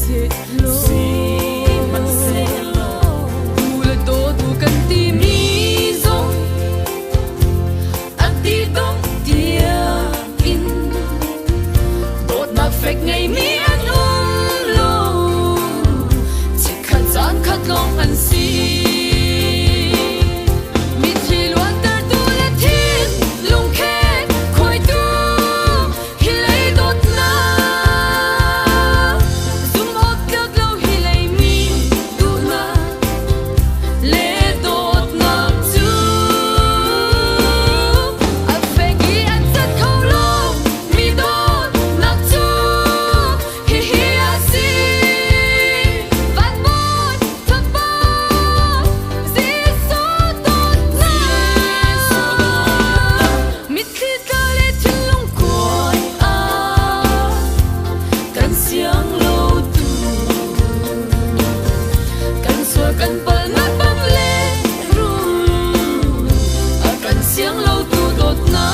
Sihmanhsehlaw tu le dawtu kan timi zong an ti dong tiangin dawtnak fek ngeimi an um lo, chikkhat caan khat lawng an si. Mitthli luantertu le thin lungkhen khuaitu hi lei dawtnak, zumh awk tlak lo hi lei mi duhnak le dawtnak cu a fek i an cat kho lo mi dawtnak cu hihi a si. Van bawi fapa Jesuh dawtnak, mitthli tla le thinlung kuai ah kan siang lo tu, kan sual kan palnak bang le rul a kan siang lo tu dawtnak.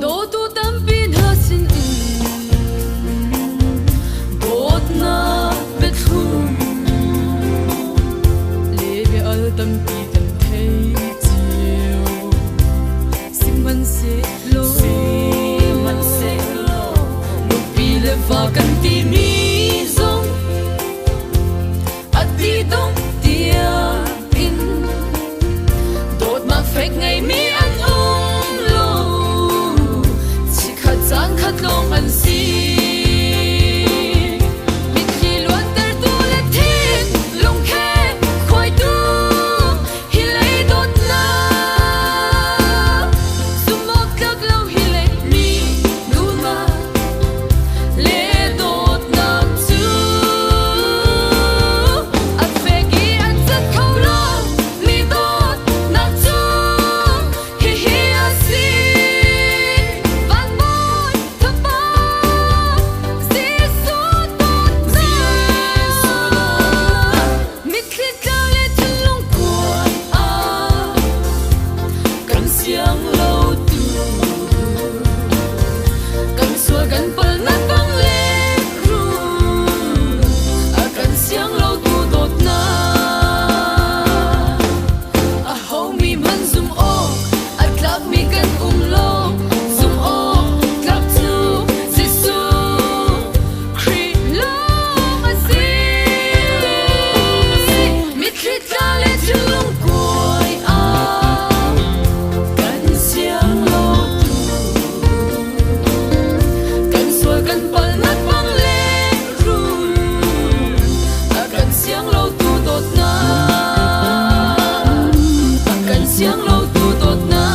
Dawtu tampi hna sinin dawtnak biathlum le bia al tampi kan thei cio. Sihmanhsehlaw nupi le va kan timi zong a ti dong tiangin dawtnak fek ngeimi an um lo, chikkhat caan khat lawng an si. Mitthli luantertu le thin lungkhen khuaitu hi lei dawtnak, zumh awk tlak lo hi lei mi duhnak le dawtnak cu a fek i an cat kho lo mi dawtnak cu hihi a si. Van bawi fapa Jesuh dawtnak, mitthli tla le thinlung kuai ah kan siang lo tu, kan sual kan palnak bang le rul a kan siang lo tu dawtnak. A ho mi hmanh zum awk a tlak mi kan um lo, zum awk tlak cu Jesuh Khrih lawng a si. Mitthli tla le thinlung kuai ah kan siang lo tu, kan sual kan palnak bang le rul a kan siang lo tu dawtnak, a kan siang lo tu dawtnak.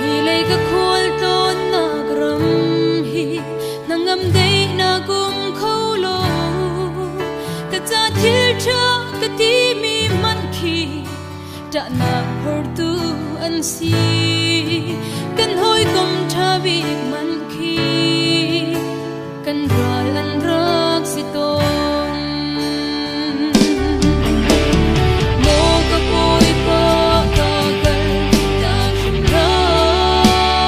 Hi lei ka khual tlawnnak ram hi hnangam daihnak um kho lo, ka ca thil ṭha ka timi man khi ṭahnak phortu an si. Kan hawikom ṭha bik man khi kan ral an rak si tawn. Maw ka bawipa, ka kal tak hrim hlah,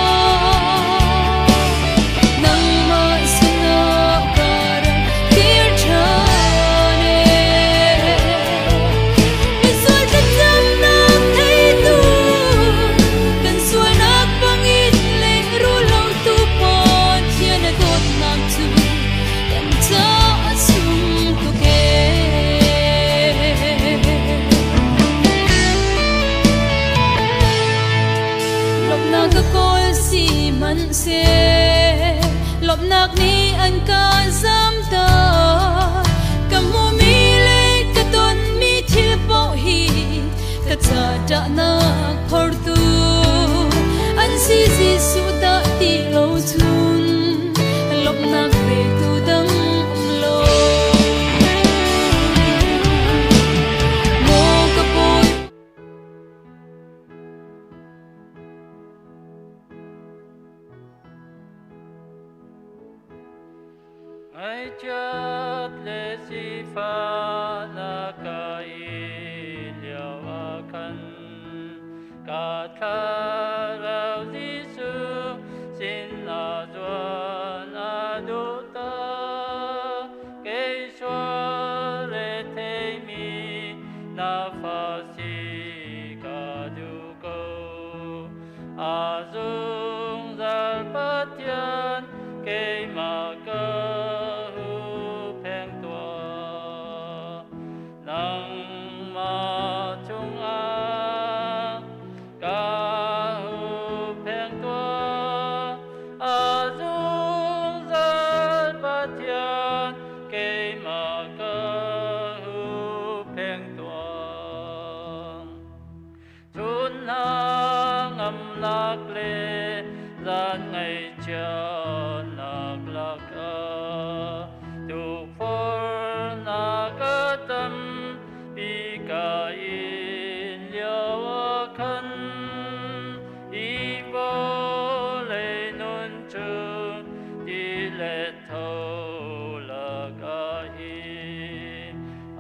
nangmah sinah ka rak kir ṭhan ee. Misual thlacamnak theitu. Sihmanhseh lawmhnak nih an ka zamter. Ka hmuhmi le ka tonmi thil paoh hi ka ca ṭahnak phortu an si. Jesuh dah ti lo cun lawmhnak petu dang um lo. Maw ka Bawi. Ngaihchiat le sifahnak ka in lio ah khan ka thlarau Jesuh sinah zuan a duh ta. Kei sual retheimi na fa si ka duh ko. A zungzal Pathian keimah ka huhphenh tuah. Nangmah chungah ka huhphenh tuah. A zungzal Pathian keimah ka huhphenh tuah. Cun hna ngamnak le zan ngaihchiatnak lakah tukforhnak a tampi ka in lio ah khan hi vawlei nun chung ti le tho lakah hin a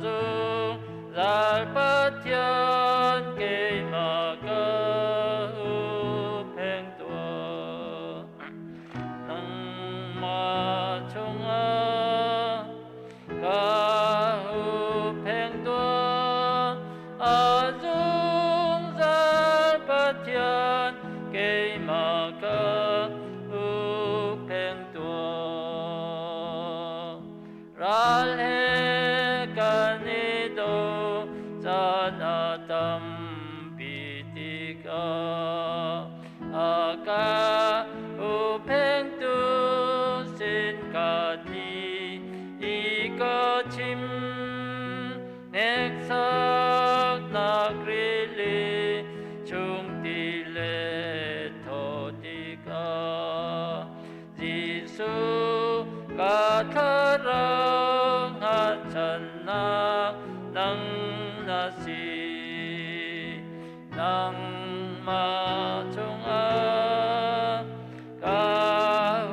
zung Zal Pathian keimah ka huhphenh tuah. Nangmah chungah ka huhphenh tuah. A zungzal Pathian keimah ka huhphenh tuah. Ral he kan i do caan a tampi tikah a ka huhphengtu sin ka tli i ka chim. Hneksaknak rili chung ti le thaw tikah Jesuh ka thlarau hngatchannak nang na si. Nangmah chungah ka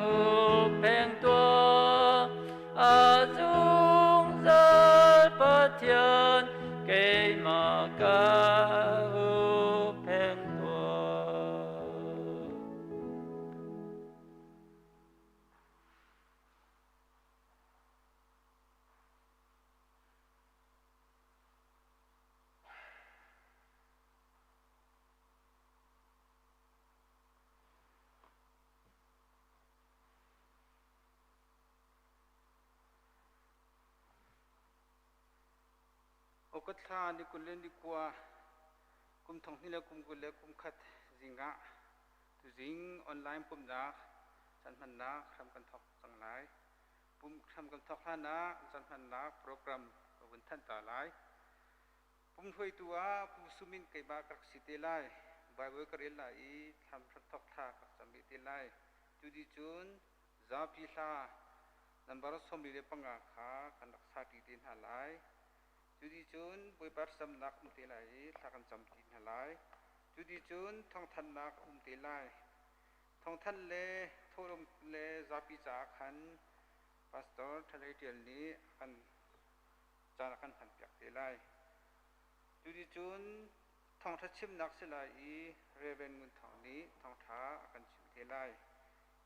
huhphenh tuah, a zungzal Pathian keimah ka huhphenh tuah. Okat thla ni 20 le ni kua kum thong hnih le kum 20 le kum khat zingah tuzing online pumhnak caan hmannak hram kan thawk cang lai. Pum hram kan thawk hlan ah caan hmannak program ka vun thanh ta lai. Pum hruaitu ah Pu Sumin keimah ka rak si te lai. Bible ka rel lai i thlam hram thawk thla ka rak cam rih te lai. Cu dih cun zapi hla nambar 45 kha kan rak sa ṭi te hna lai. Cu dih cun Bawipa thlacamnak um te lai i thla kan cam ti hna lai. Cu dih cun thawngthanhnak a um te lai. Thawngthanh le thawhlawm le zapi caah khan Pastor Ṭhalei Ṭial nih a kan caan a kan hmanpiak te lai. Cu dih cun thawngṭha chimnak si lai i Reverend Ngun Thawng nih thawngṭha a kan chimh te lai.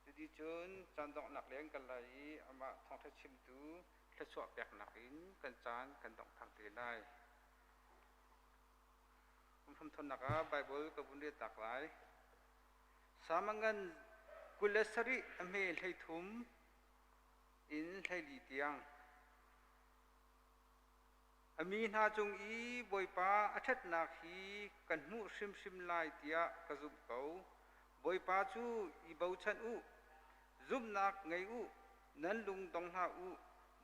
Cuticun caan donghnak leng kan lai i amah thawngṭha chimtu thluachuah peknak in kan caan kan donghter te lai. Kum hromthawnnak ah Baibal ka vun rel tak lai. Samangan 27 a hme 33 in 14 tiang. A mi hna cung i Bawipa a ṭhatnak hi kan hmuh hrimhrim lai tiah ka zumh ko. Bawipa cu i bochan u, zumhnak ngei u, nan lung dong hlah u,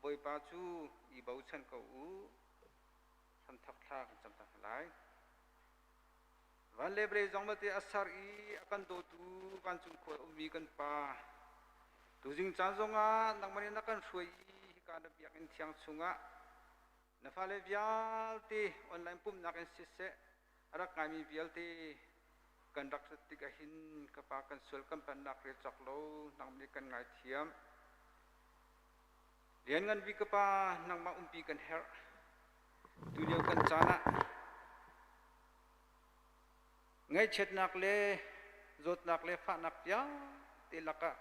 Bawipa cu i bochan ko u. Hramthok thla kan cam ta hna lai. Van le vawlei zong vialte a ser i a kan dawtu vancung khua ummi kan Pa, tuzing caan zongah nangmah nih na kan hruai i hika na biakinn thiang chungah na fale vialte online pumhnak in siseh a rak ngaimi vialte kan rak rat tik ahhin ka Pa kan sual kan pannak rel cawk lo nangmah nih kan ngaithiam. Lianngan bik ka Pa, nangmah umpi kan herh. Tulio kan caan ah ngaihchiatnak le zawtnak le fahnak vialte lakah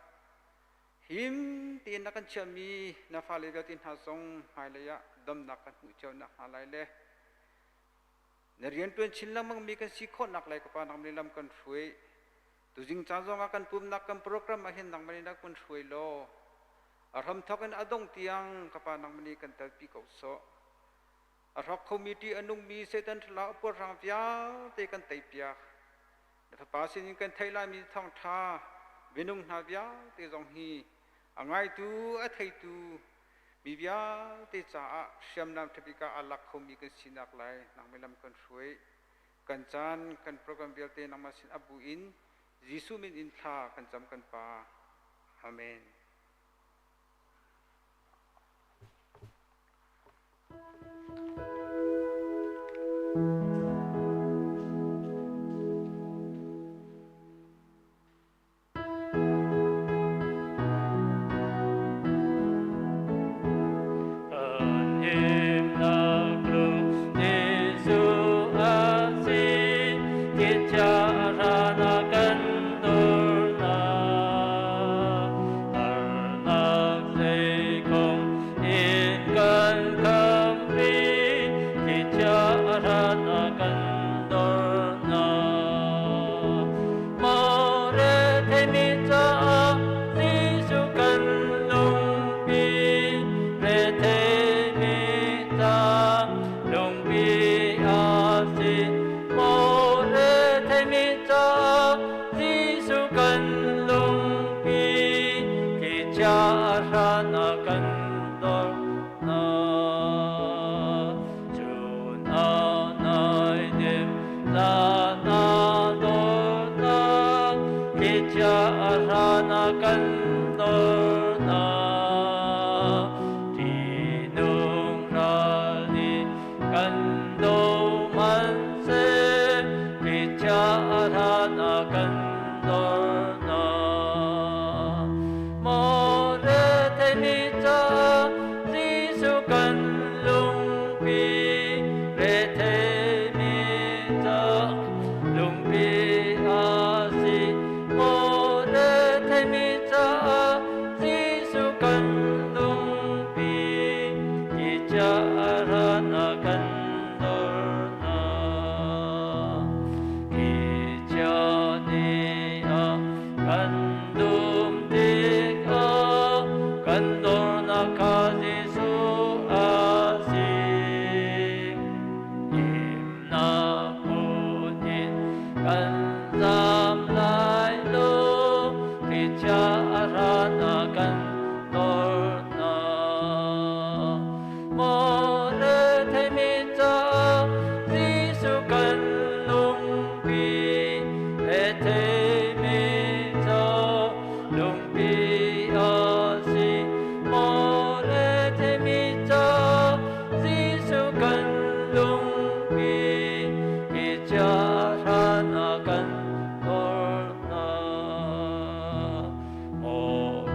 him tein na kan chiahmi na fale vialte hna zong hmailei ah damnak kan hmuh cio nakhnga lai le na rianṭuan chin lengmangmi kan si khawh nak lai ka Pa nangmah nih lam kan hruai. Tuzing caan zongah kan pumnak kan program ah hin nangmah nih na kan hruai law a hramthawk in a dongh tiang ka Pa nangmah nih kan telpi ko sawh. A hrawk khomi ṭih a nungmi Satan thlarau a puarhrang vialte kan teipiak. Na Fapa sinin kan theih laimi thawngṭha minung hna vialte zong hi a ngaitu a theitu mi vialte caah hriamnam ṭhabik ah aa lak khomi kan sinak lai nangmah lam kan hruai. Kan caan kan program vialte nangmah sin a bu in Jesuh min in thla kan cam kan Pa. Amen.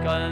Kan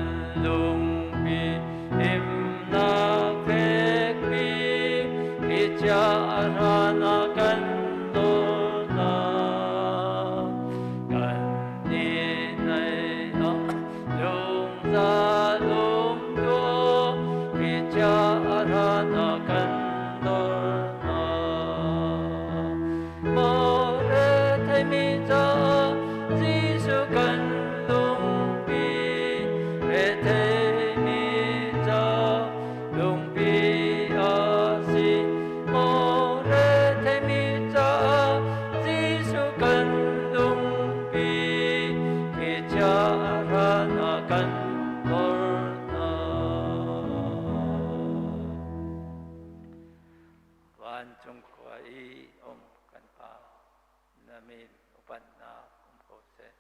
min upatnak um ko seh.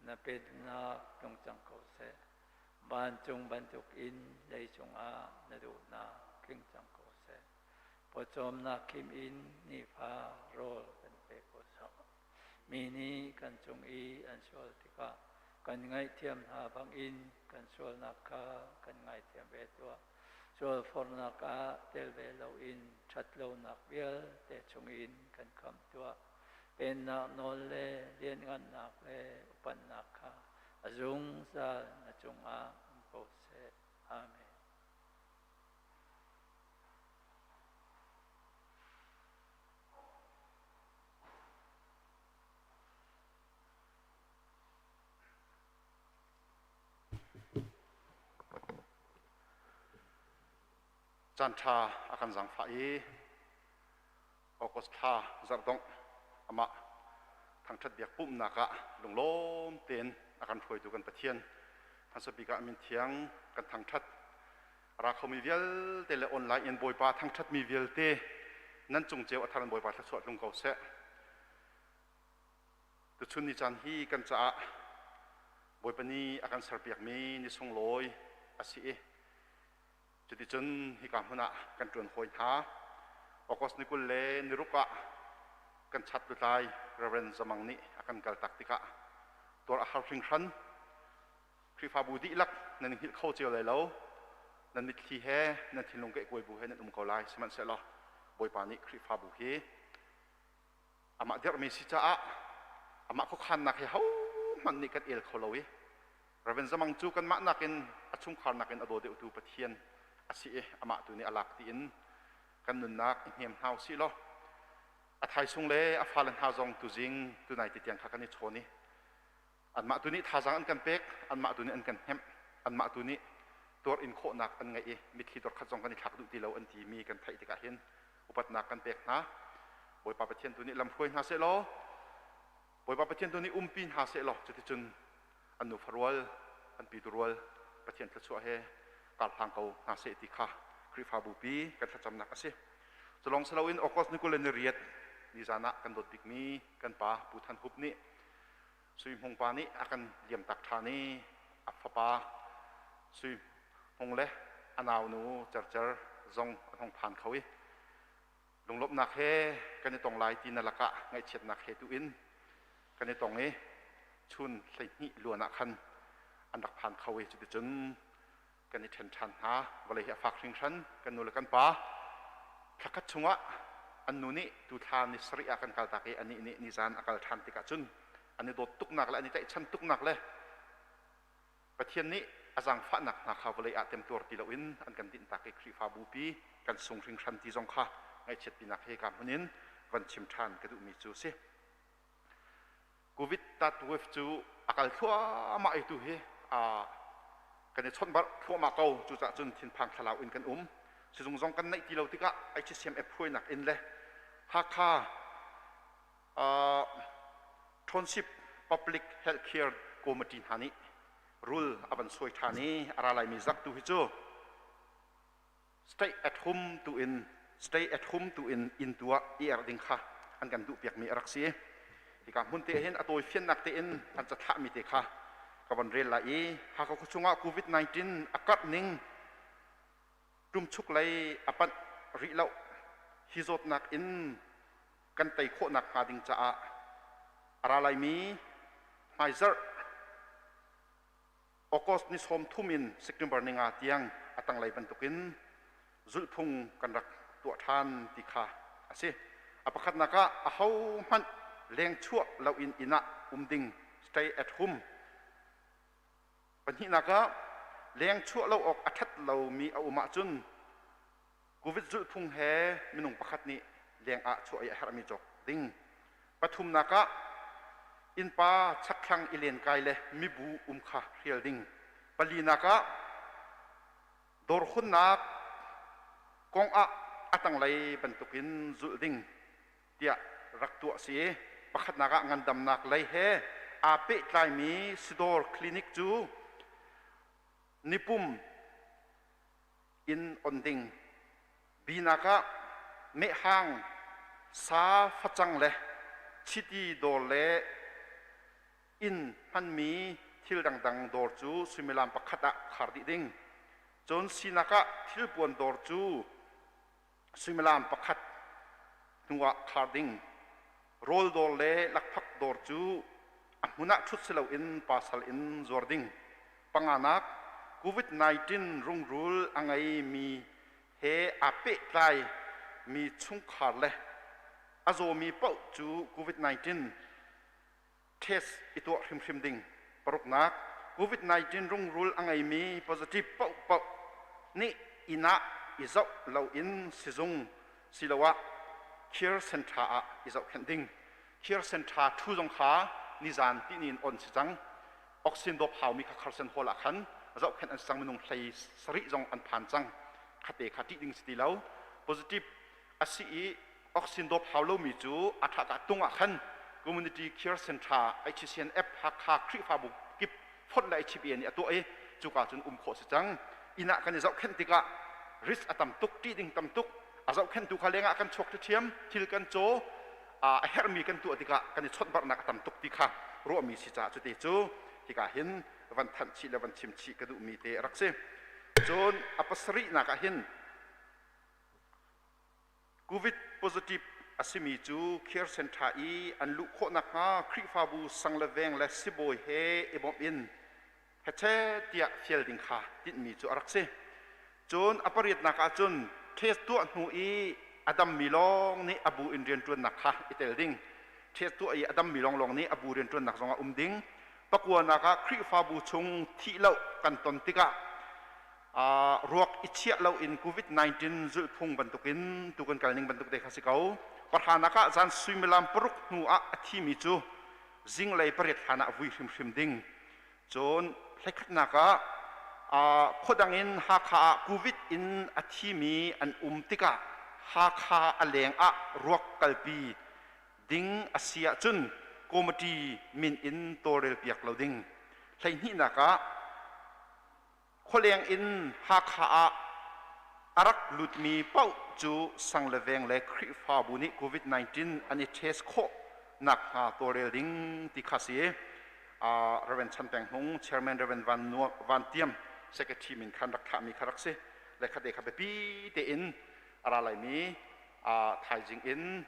Na pennak tlung cang ko seh. Vancung bantukin leicung ah na duhnak tling cang ko seh. Pawcawmnak khim in nifa rawl kan pe ko sawh. Mi nih kan cung i an sual tikah kan ngaihthiam hna bangin kan sualnak kha kan ngaithiam ve tuah. Sualfornak ah tel ve loin ṭhatlonak vialte chungin kan khamh tuah. Pennak nawl le lianngannak le upatnak kha a zungzal na cungah um ko seh. Amen. Caan ṭha a kan zaangfah i August thla zarhdongh amah thangṭhat biak pumhnak ah lunglawm tein a kan hruaitu kan Pathian hmasa bik ah min thiang kan thangṭhat. A ra khomi vialte le online in Bawipa thangṭhatmi vialte nan cung cio a thar in Bawipa thluachuah tlung ko seh. Tuchun ni caan hi kan caah Bawipa nih a kan serpiakmi ni sunglawi a si i cuticun hika hmun ah kan ṭuan hawi hna. August ni 20 le ni ruk ah kan chat lutlai Reverend Zamang nih a kan kaltak tikah tuar a har hringhran. Khrihfabu dihlak nan i hngilh kho cio lai lo. Nan mitthli he nan thinlung keihkuai bu he nan um ko lai. Sihmanhsehlaw Bawipa nih Khrihfabu hi amah dirhmi si caah amah khuakhannak hi hohmanh nih kan el kho lo i Reverend Zamang cu kanmah nakin a chungkhar nakin a daw deuhtu Pathian a si i amah tu nih a lak tiin kan nunnak i hnem hna usih law a thaisung le a fale hna zong tuzing tunai ti tiang kha kan i chawn i anmah tu nih thazaang an kan pek, anmah tu nih an kan hnemh, anmah tu nih tuar in khawhnak an ngeih i mitthli dorkhat zong kan i thlak duh ti lo an timi kan theih tikah hin upatnak kan pek hna. Bawipa Pathian tu nih lamhruai hna seh law Bawipa Pathian tu nih umpi hna seh law cuticun an nufa rual, an pitu rual Pathian thluachuah he karhlang ko hna seh ti kha Khrihfabu pi kan thlacamnak a si. Culong si loin August ni 28 nizan ah kan dawt bikmi kan pa Pu Than Hup nih Sui Hmung pa nih a kan liamtak ṭhan i a fapa Sui Hmung le a naunu Cercer zong an hung phan kho i lunglawmhnak he kan i tong lai ti na lakah ngaihchiatnak he tu in kan i tong i chun 12 luan ah khan an rak phan kho i cuticun kan i ṭhen ṭhan hna. Vawlei hi a fak hringhran. Kan nu le kan pa thlakhat chungah an nu nih tu thla ni sarih ah kan kaltak i anih nih nizan a kal ṭhan tikah cun an i dawt tuknak le an i tlaihchan tuknak le Pathian nih a zaangfahnak hna kha vawlei ah temtuar ti loin an kan dinhtak i Khrihfabu pi kan sung hringhran ti zong kha ngaihchiatpinak he ka hmun in van chim ṭhan ka duhmi cu a si. Covid tat wave cu a kal thluahmah i tu hi kan i chawnh barh thluahmah ko. Cucaah cun thinphang thlalau in kan um. Sizung zong kan neih ti lo tikah HCMF hruainak in le Hakha Township Public Health Care Committee hna nih rul a van suai ṭhan i a ra laimi zak tu hi cu stay at home tu in stay at home tu in inn tu ah i erh ding kha an kan duh piakmi a rak si. Hika hmun te hin a tawi fiannak te in an cathlahmi te kha ka von rel lai i Hakha khua chungah COVID-19 a karh ning ṭumchuk lei a panh rih lo. Hi zawtnak in kan tei khawhnak hnga ding caah a ra laimi hmaizarh August ni 30 in September ni nga tiang a tanglei bantukin zulhphung kan rak tuah ṭhan ti kha a si. A pakhatnak ah ahohmanh lengchuah loin inn ah um ding, stay at home. Pahnihnak ah lengchuah lo awk a ṭhat lomi a um ahcun Covid zulhphung he minung pakhat nih leng ah chuah i a herhmi cawk ding. Pathumnak ah innpa chakthlang i lenkai le mibu um kha hrial ding. Palinak ah dawr hunnak kong ah a tanglei bantukin zulh ding tiah rak tuah si. Pakhatnak ah ngandamnak lei he aa pehtlaimi sidawr clinic cu nipum inn on ding. Binak ah mehhang, sa, facang le Chiti dawr le inn hmanmi thil dangdang dawr cu suimilam pakhat ah khar dih ding. Cun sinak ah thilpuan dawr cu suimilam pakhat hnuah khar ding. Rawl dawr le lakphak dawr cu a hmun ah ṭhut si loin pasal in zuar ding. Panganak, COVID-19 rungrul a ngeimi he aa pehtlai mi chungkhar le a zawmi paoh cu COVID-19 test i tuah hrimhrim ding. Paruknak, COVID-19 rungrul a ngeimi positive paohpaoh nih inn ah i zoh loin sizung siloah care center ah i zohkhenh ding. Care center ṭhu zong kha nizan tihni in on si cang. Oxygen dawp haumi kha Carson Hall ah khan zohkhenh an si cang. Minung 17 zong an phan cang. Khate kha ṭih ding si ti lo. Positive a si i oxygen dawp hau lomi cu a ṭhaka tung ah khan Community Care Center HCNF Hakha Khrihfabu kip fonh le HPA nih a tuah i cuka cun um khawh si cang. Inn ah kan i zohkhenh tikah risk a tam tuk, ṭih ding tam tuk. A zohkhenhtu kha lengah kan chuak ṭhiam, thil kan caw, a herhmi kan tuah tikah kan i chawnhbarhnak a tam tuk ti kha ruahmi si caah cute cu hika hin van thanh chih le van chim chih ka duhmi te a rak si. Cun a pasarihnak ah hin Covid positive a simi cu care center i an luh khawh nakhnga Khrihfabu sang le veng le sibawi he i bawmh in hechet tiah fial ding kha tinhmi cu a rak si. Cun a pariatnak ah cun test tuah hnu i a dammi lawng nih a bu in rianṭuannak kha i tel ding. Test tuah i a dammi lawnglawng nih a bu rianṭuannak zongah um ding. Pakuanak ah Khrihfabu chung thih loh kan ton tikah ruak i chiah loin COVID-19 zulhphung bantukin tu kan kal ning bantuk te kha si ko. Pahranak ah zan suimilam 6 hnu ah a thimi cu zinglei 8 hlan ah vui hrimhrim ding. Cun hlekhatnak ah khuadang in Hakha ah COVID in a thimi an um tikah Hakha a leng ah ruak kalpi ding a si ahcun committee min in tawlrel piak lo ding. Hleihnihnak ah Khualeng in Hakha ah a rak lutmi paoh cu sang le veng le Khrihfabu nih COVID-19 an i test khawh nakhnga tawlrel ding ti kha si. Reverend Chan Peng Hmung, Chairman Reverend Van, Van Tiam, Secretary min khan rak thlahmi kha rak si. Le khate kha biapi tein a ra laimi thaizing in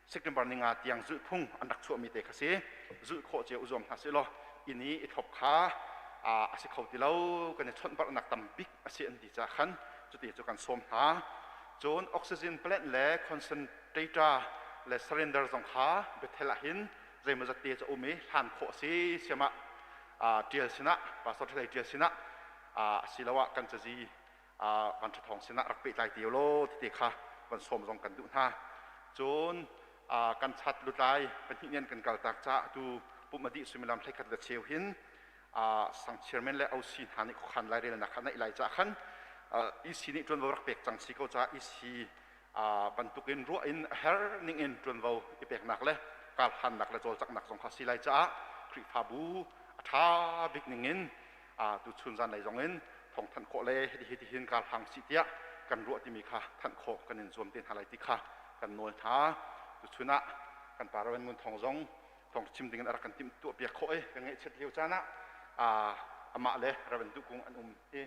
September 5 tiang zulhphung an rak chuahmi te kha si. Zulh khawh cio u zuam hna sih law inn i i thlop kha a si kho ti lo, kan i chawnhbarhnak tam bik a si an ti caah khan cuti cu kan sawm hna. Cun oxygen plant le concentrator le cylinder zong kha Bethel ah hin zeimawzat te cu a um i hlan khawh a si siamah ṭial sinah pastor ṭhalei ṭial sinah asiloah kan cazi van ṭhathawng sinah rak pehtlai ti law tite kha van sawm zong kan duh hna. Cun kan chat lutlai pahnih nian kan kaltak caah tu pum a dih suimilam 11 le cheu hin sang chairman le OC hna nih khuakhan lairelnak kha naih lai caah khan EC nih ṭuanvo rak pek cang si ko caah EC bantukin ruah in a her ning in ṭuanvo i peknak le karhlannak le cawlcanghnak zong kha si lai caah Khrihfabu a ṭha bik ning in tuchun zanlei zong in thawng thanh khawh le hiti hiti hin kar hlang sih tiah kan ruah timi kha thanh khawh kan in zuam te hna lai ti kha kan nawl hna. Tuchun ah kan pa Reverend Ngun Thawng zong thawng chim ding in a rak kan timh tuah piak khawh i kan ngaihchiat lio caan ah amah le Reverend Duh Kung an um i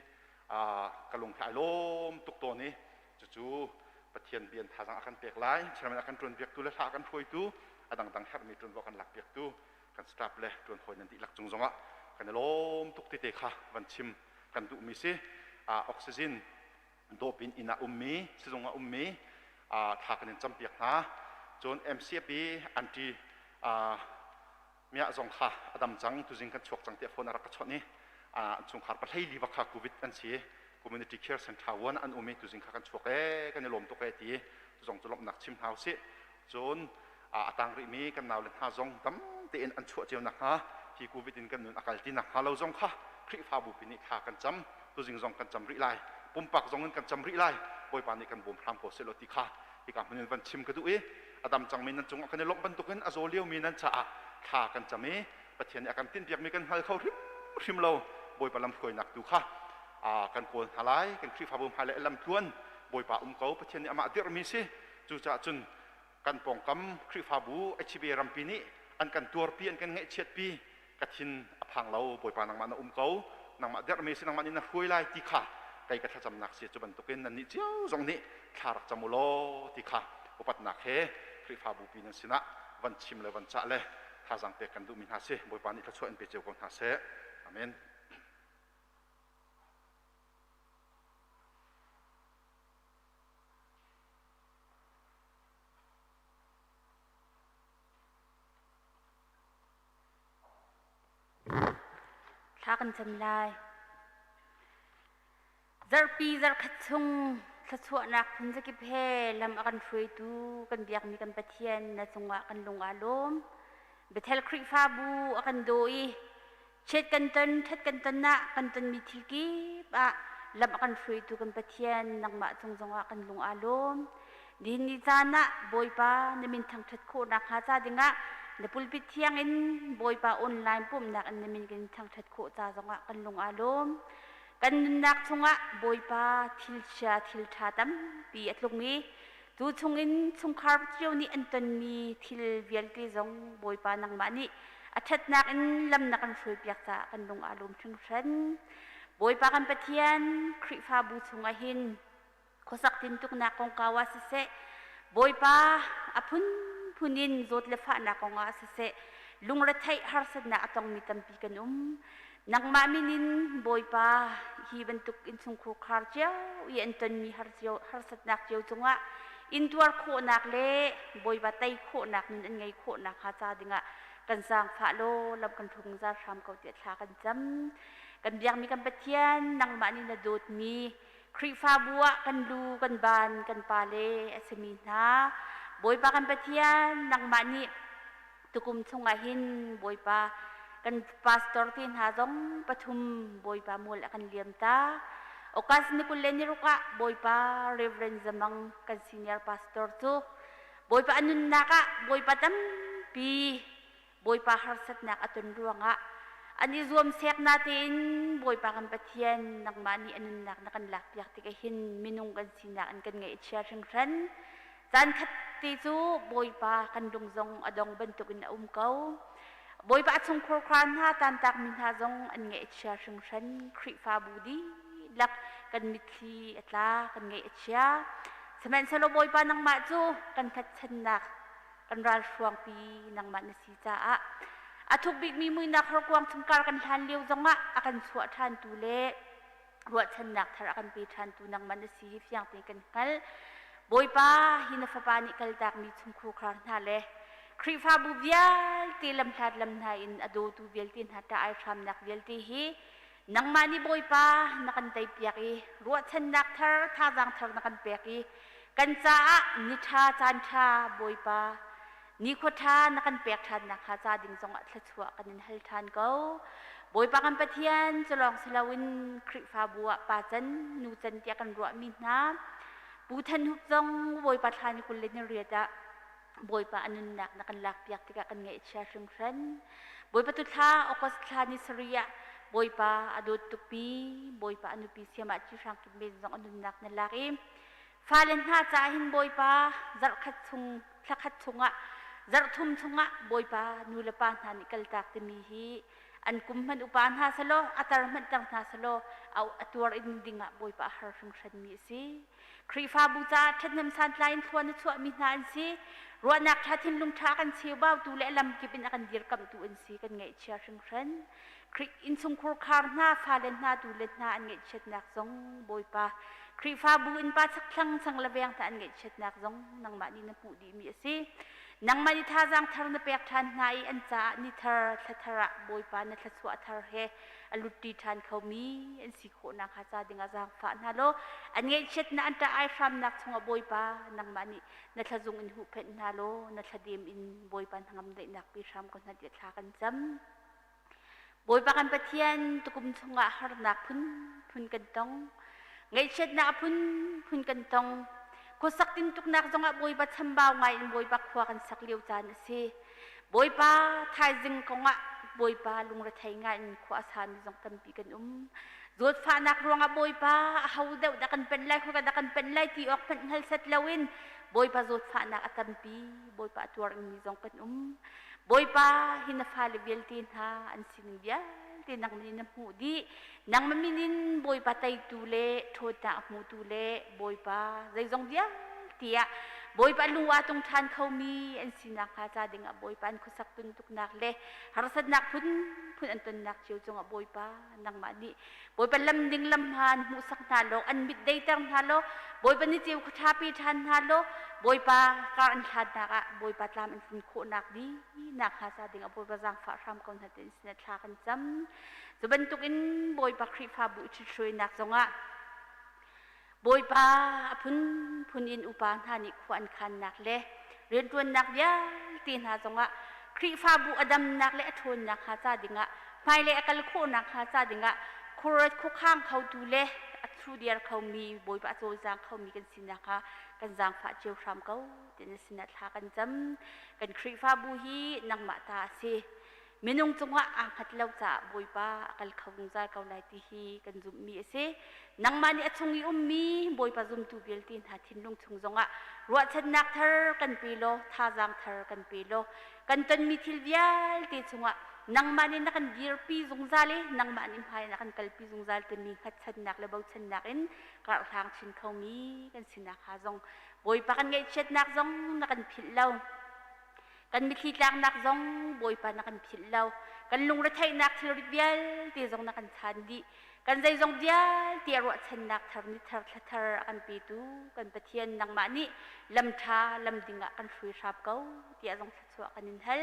ka lung he ai lawm tuk tawn i cucu Pathian bian thazaang a kan pek lai. Chairman a kan ṭuan piaktu le hla a kan hruaitu, a dangdang herhmi ṭuanvo a kan lak piaktu kan staff le ṭuan hawi nan dihlak cung zongah kan i lawm tuk tete kha van chim kan duhmi si. Oxygen dawp in inn ah ummi, sizung ah ummi thla kan in campiak hna. Cun MCF i anti miah zong kha a dam cang, tuzing kan chuak cang tiah phone a rak ka chawnh i an chungkhar pahlei li bak kha COVID an si, community care center wan an um i tuzing kha kan chuak e, kan i lawm tuk e ti zong cu lawmhnak chim hna usih. Cun a tang rihmi kan naule hna zong dam tein an chuah cio nakhnga, hi COVID in kan nun a kal ti nakhnga lo zong kha Khrihfabu pi nih thla kan cam. Tuzing zong kan cam rih lai, pumpak zong in kan cam rih lai. Bawipa nih kan bawm hram ko seh law ti kha hika hmun in van chim ka duh i a dam cangmi nan cungah kan i lawmh bantukin a zaw liomi nan caah thla kan cam i Pathian nih a kan tinhpiakmi kan hngal kho hrimhrim lo. Bawipa lamhruainak tu kha kan kawl hna lai. Kan Khrihfabu hmai le lam tluan Bawipa um ko. Pathian nih amah dirhmi si. Cucaah cun. Kan pawngkam Khrihfabu HCBA rampi nih an kan tuarpi, an kan ngaihchiatpi. Ka thin a phang lo. Bawipa, nangmah na um ko, nangmah derhmi si, nangmah nih na hruai lai ti kha kei ka thlacamnak si. Cu bantukin nannih cio zong nih thla rak cam u law ti kha upatnak he Khrihfabu pi nan sinah van chim le van cah le thazaang pek kan duhmi hna si. Bawipa nih thluachuah in pe cio ko hna seh. Amen. Thla kan cam lai. Zarhpi zarhkhat chung thluachuahnak phun zakip he lam a kan hruaitu kan biakmi kan Pathian, na cungah kan lung aa lawm. Bethel Khrihfabu a kan daw i chiat kan ton, ṭhat kan ton ah kan tonmi thil kip ah lam a kan hruaitu kan Pathian, nangmah cung zongah kan lung aa lawm. Nihin ni caan ah Bawipa na min thangṭhat khawhnak hnga ca dingah na pulpit thiang in Bawipa online pumhnak in na min kan thangṭhat khawh ca zongah kan lung aa lawm. Kan nunnak chungah Bawipa thilchia thilṭha tampi a tlung i cu chungin chungkhar cio nih an tonmi thil vialte zong Bawipa nangmah nih a ṭhatnak in lam na kan hruaipiak caah kan lung aa lawm hringhran. Bawipa kan Pathian, Khrihfabu chungah hin khuasak tintuknak kongkau ah siseh, Bawipa a phunphun in zawt le fahnak kongah siseh, lungretheih harsatnak a tongmi tampi kan um. Nangmah min in Bawipa, hi bantuk innchungkhur khar cio i an tonmi harsatnak cio cungah intuar khawhnak le Bawipa tei khawhnak nun an ngei khawhnak hnga ca dingah kan zaangfah law lam kan hrung zar hram ko tiah thla kan cam. Kan biakmi kan Pathian, nangmah nih na dawtmi Khrihfabu ah kan lu, kan ban, kan pale a simi hna, Bawipa kan Pathian, nangmah nih tukum chungah hin Bawipa kan pastor te hna zong pathum Bawipa mual a kan liam ta. August ni 26 ah Bawipa Reverend Zamang kan senior pastor cu Bawipa a nunnak ah Bawipa tampi Bawipa harsatnak a ton ruangah an i zuam sek natein Bawipa kan Pathian, nangmah nih a nunnak na kan lakpiak tikah hin minung kan sinak in kan ngaihchia hringhran. Caan khat te cu Bawipa kan lung zong a dong bantukin a um ko. Bawipa a chungkhur khar hna tantakmi hna zong an ngaihchia hringhran. Khrihfabu dihlak kan mitthli a tla, kan ngaih a chia. Sihmanhsehlaw Bawipa nangmah cu kan hngatchannak, kan ralhruangpi nangmah na si caah a thuk bikmi muinak horkuang chungkar kan hlan lio zongah a kan chuah ṭhantu le ruahchannak thar a kan pe ṭhantu nangmah na si hi fiang tein kan hngalh. Bawipa, hi na fapa nih kaltakmi chungkhur khar hna le Khrihfabu vialte lamhlat lam hna in a dawtu vialte hna ṭah ai hramnak vialte hi nangmah nih Bawipa na kan teipiak i ruahchannak thar, thazaang thar na kan pek i kan caah ni ṭha caan ṭha, Bawipa, nikhua ṭha na kan pek ṭhan nakhnga ca ding zongah thluachuah kan in hal ṭhan ko. Bawipa kan Pathian, cu lawng si loin Khrihfabu ah pa can, nu can tiah kan ruahmi hna Pu Than Hup zong Bawipa thla ni 28 ah Bawipa a nunnak na kan lakpiak tikah kan ngaihchia hringhran. Bawipa tu thla August thla ni sarih ah Bawipa a dawt tukpi Bawipa a nupi siamah Ci Hrang Kim Men zong a nunnak na lak i fale hna caah hin Bawipa zarhkhat chung, thlakhat chungah, zarhthum chungah Bawipa nu le pa hna nih kaltak timi hi an kum hmanh upa hna selaw, a tar hmanh tar hna selaw a tuar in dingah Bawipa a har hringhran mi a si. Khrihfabu caah ṭhathnem santlai in thlua na chuahmi hna an si. Ruahnak ṭha, thinlung ṭha kan cheubautu le lamkip in a kan dirkamhtu an si. Kan ngaihchia hringhran. Khrih innchungkhur khar hna, fale hna, tule hna an ngaihchiatnak zong Bawipa, Khrihfabu innpa chakthlang chang le veng hna an ngaihchiatnak zong nangmah nih na hmuh dihmi a si. Nangmah nih thazaang thar na pek ṭhan hna i an caah ni thar, thla thar ah Bawipa na thluachuah thar he a lutṭi ṭhan khomi an si khawh nakhnga ca dingah zaangfah hna law an ngaihchiatnak, an ṭah ai hramnak chungah Bawipa nangmah nih na thlazung in huhphenh hna law na thladem in Bawipa hnangam daihnak pe hram ko hna tiah thla kan cam. Bawipa kan Pathian, tukum chungah harnak phunphun kan tong, ngaihchiatnak a phunphun kan tong. Khuasak tintuknak zongah Bawipa chambau ngai in Bawipa khua kan sak lio caan a si. Bawipa thaizing kongah Bawipa lungrethei ngai in khua a sami zong tampi kan um. Zawtfahnak ruangah Bawipa, aho deuh dah kan panh lai, khoika dah kan panh lai ti awk hmanh hngal set loin. Bawipa zawtfahnak a tampi, Bawipa a tuar mi zong kan um. Bawipa hi na fale vialte hna an sining vialte nangmah nih na hmuh dih. Nangmah min in Bawipa teitu le ṭhawnnak a hmutu le Bawipa zeizong vialte ah Bawipa lung aa tung ṭhan khomi an sinak hnga ca dingah Bawipa an khuasak tuntuknak le harsatnak phunphun an tonnak cio cungah Bawipa nangmah nih Bawipa lam ding lam hmaan hmuhsak hna law an mit deiter hna law Bawipa ni ceu kha ṭha pe ṭhan hna law Bawipa kar an hlatnak ah Bawipa tlam an tlun khawhnak dihnak hnga ca dingah Bawipa zaangfah hram ko hna tin sinah thla kan cam. Cu bantukin Bawipa Khrihfabu i ṭhithruainak zongah Bawipa a phunphun in upa hna nih khua an khannak le rianṭuannak vialte hna zongah Khrihfabu a damnak le a ṭhawnnak hnga ca dingah hmailei a kal khawhnak hnga ca dingah khuaruat khuakhang khotu le a thudiar khomi Bawipa a cawlcang khomi kan sinak kha kan zaangfah cio hram ko ti na sinah thla kan cam. Kan Khrihfabu hi nangmah ta a si. Minung cungah aa hngat lo caah Bawipa a kal kho zungzal ko lai ti hi kan zumhmi a si. Nangmah nih a chung i ummi Bawipa zumtu vialte hna thinlung chung zongah ruahchannak thar kan pe law thazaang thar kan pe law kan tonmi thil vialte chungah nangmah nih na kan dirpi zungzal i nangmah nih hmai na kan kalpi zungzal timi hngatchannak le bochannak in karhlang chin khomi kan sinak hnga zong Bawipa kan ngaihchiatnak zong na kan philh lo. Kan mitthli tlaknak zong Bawipa na kan philh lo. Kan lungretheihnak thilrit vialte zong na kan chan dih. Kan zeizong vialte a ruahchannak thar ni thar thla thar a kan petu kan Pathian nangmah nih lam ṭha lam ding ah kan hruai hrap ko tiah zong thluachuah kan in hal.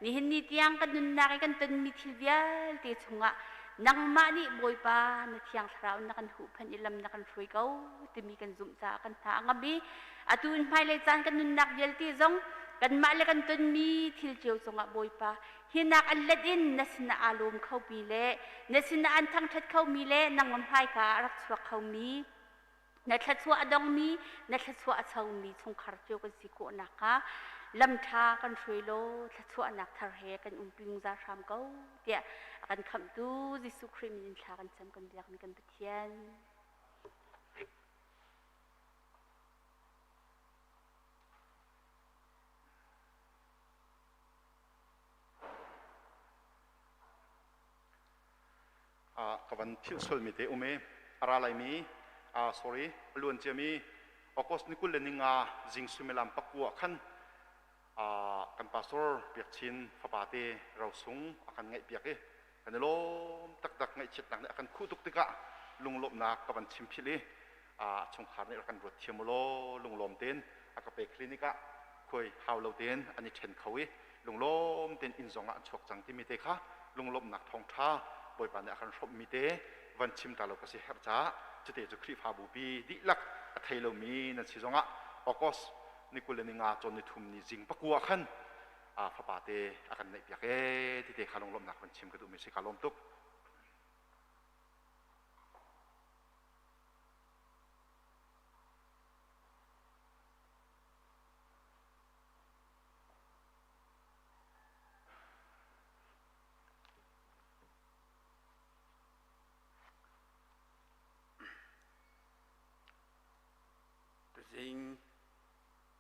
Nihin ni tiang kan nunnak i kan tonmi thil vialte chungah nangmah nih Bawipa na thiang thlarau na kan huhphenh i lam na kan hruai ko timi kan zumh caah kan hna a ngam i Atu in hmailei caan kan nunnak vialte zong kanmah le kan tonmi thil cio cungah Bawipa hinak an let in na sinah aa lawm khomi le na sinah an thangṭhat khomi le nangmah hmaika ah a rak chuak khomi na thluachuah a dongmi na thluachuah a chomi chungkhar cio kan si khawh nakhnga lam ṭha kan hruai law thluachuahnak thar he kan umpi zungzal hram ko tiah a kan khamhtu Jesuh Khrih min in thla kan cam kan biakmi kan Pathian. Ka van philh sualmi te um i a ra laimi sorry a luan ciami August ni 25 zing suimilam pakua khan kan pastor Biakchin fapa te rosung a kan ngaihpiak i kan i lawm taktak. Ngaihchiatnak nih a kan khuh tuk tikah lunglawmhnak ka van chim philh i chungkhar nih rak kan ruat thiam u law lunglawm tein a ka pe clinic ah khuai hau lo tein an i ṭhen kho i lunglawm tein inn zong ah an chuak cang timi te kha lunglawmhnak thawngṭha Bawipa nih a kan hrawmhmi te van chim ta lo ka si herh caah cute cu Khrihfabu pi dihlak a thei lomi nan si zongah August ni 25 cawn ni thum ni zing pakua khan fapa te a kan neihpiak ee ti te kha lunglawmhnak van chim ka duhmi si. Ka lawm tuk. Tuzing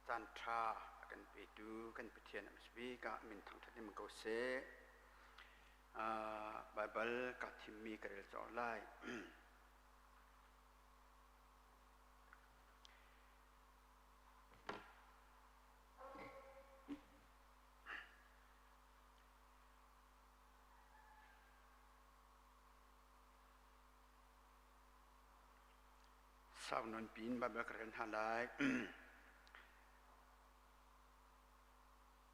caan ṭha a kan petu kan Pathian a hmasabik ah min thangṭhat in ko seh. Baibal ka thimmi ka rel cawk lai. Sau nawn piin Baibal ka rel hna lai.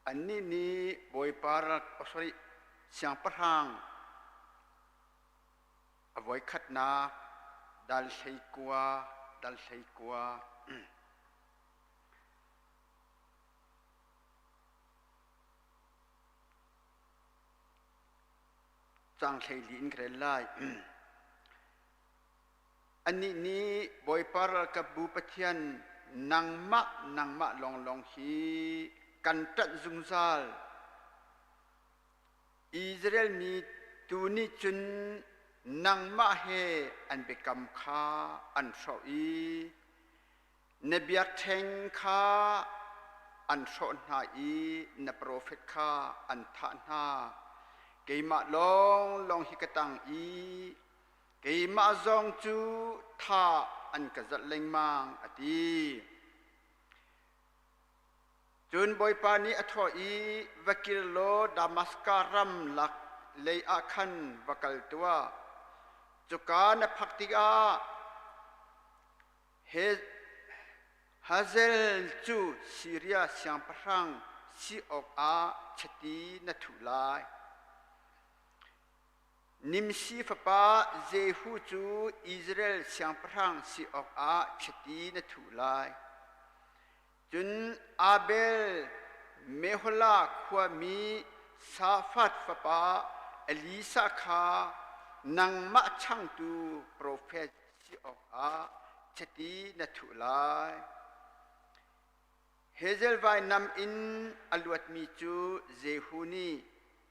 Annih nih Bawipa ral, oh sorry, siangpahrang a voikhatnak dal 19, dal 19. Cang 14 in ka rel lai. Annih nih Bawipa ralkapbu Pathian nangmah nangmah lawnglawng hi kan ṭanh zungzal. Israel mi tu nih cun nangmah he an biakam kha an hrawh i Na biakṭheng kha an hrawh hna i na profet kha an thah hna. Keimah lawnglawng hi ka tang i keimah zong cu thah an ka zalh lengmang, a ti. Cun Bawipa nih a thawh i, Va kir law Damaska ram lak lei ah khan va kal tuah. Cuka na phak tikah Hazael cu Siria siangpahrang si awkah chiti na thuh lai. Nimshi fapa Jehu cu Israel siangpahrang si awkah chiti na thuh lai. Cun Abel Meholah khuami Shafat fapa Elisha kha nangmah changtu profet si awkah chiti na thuh lai. Hazael vainam in a luatmi cu Jehu nih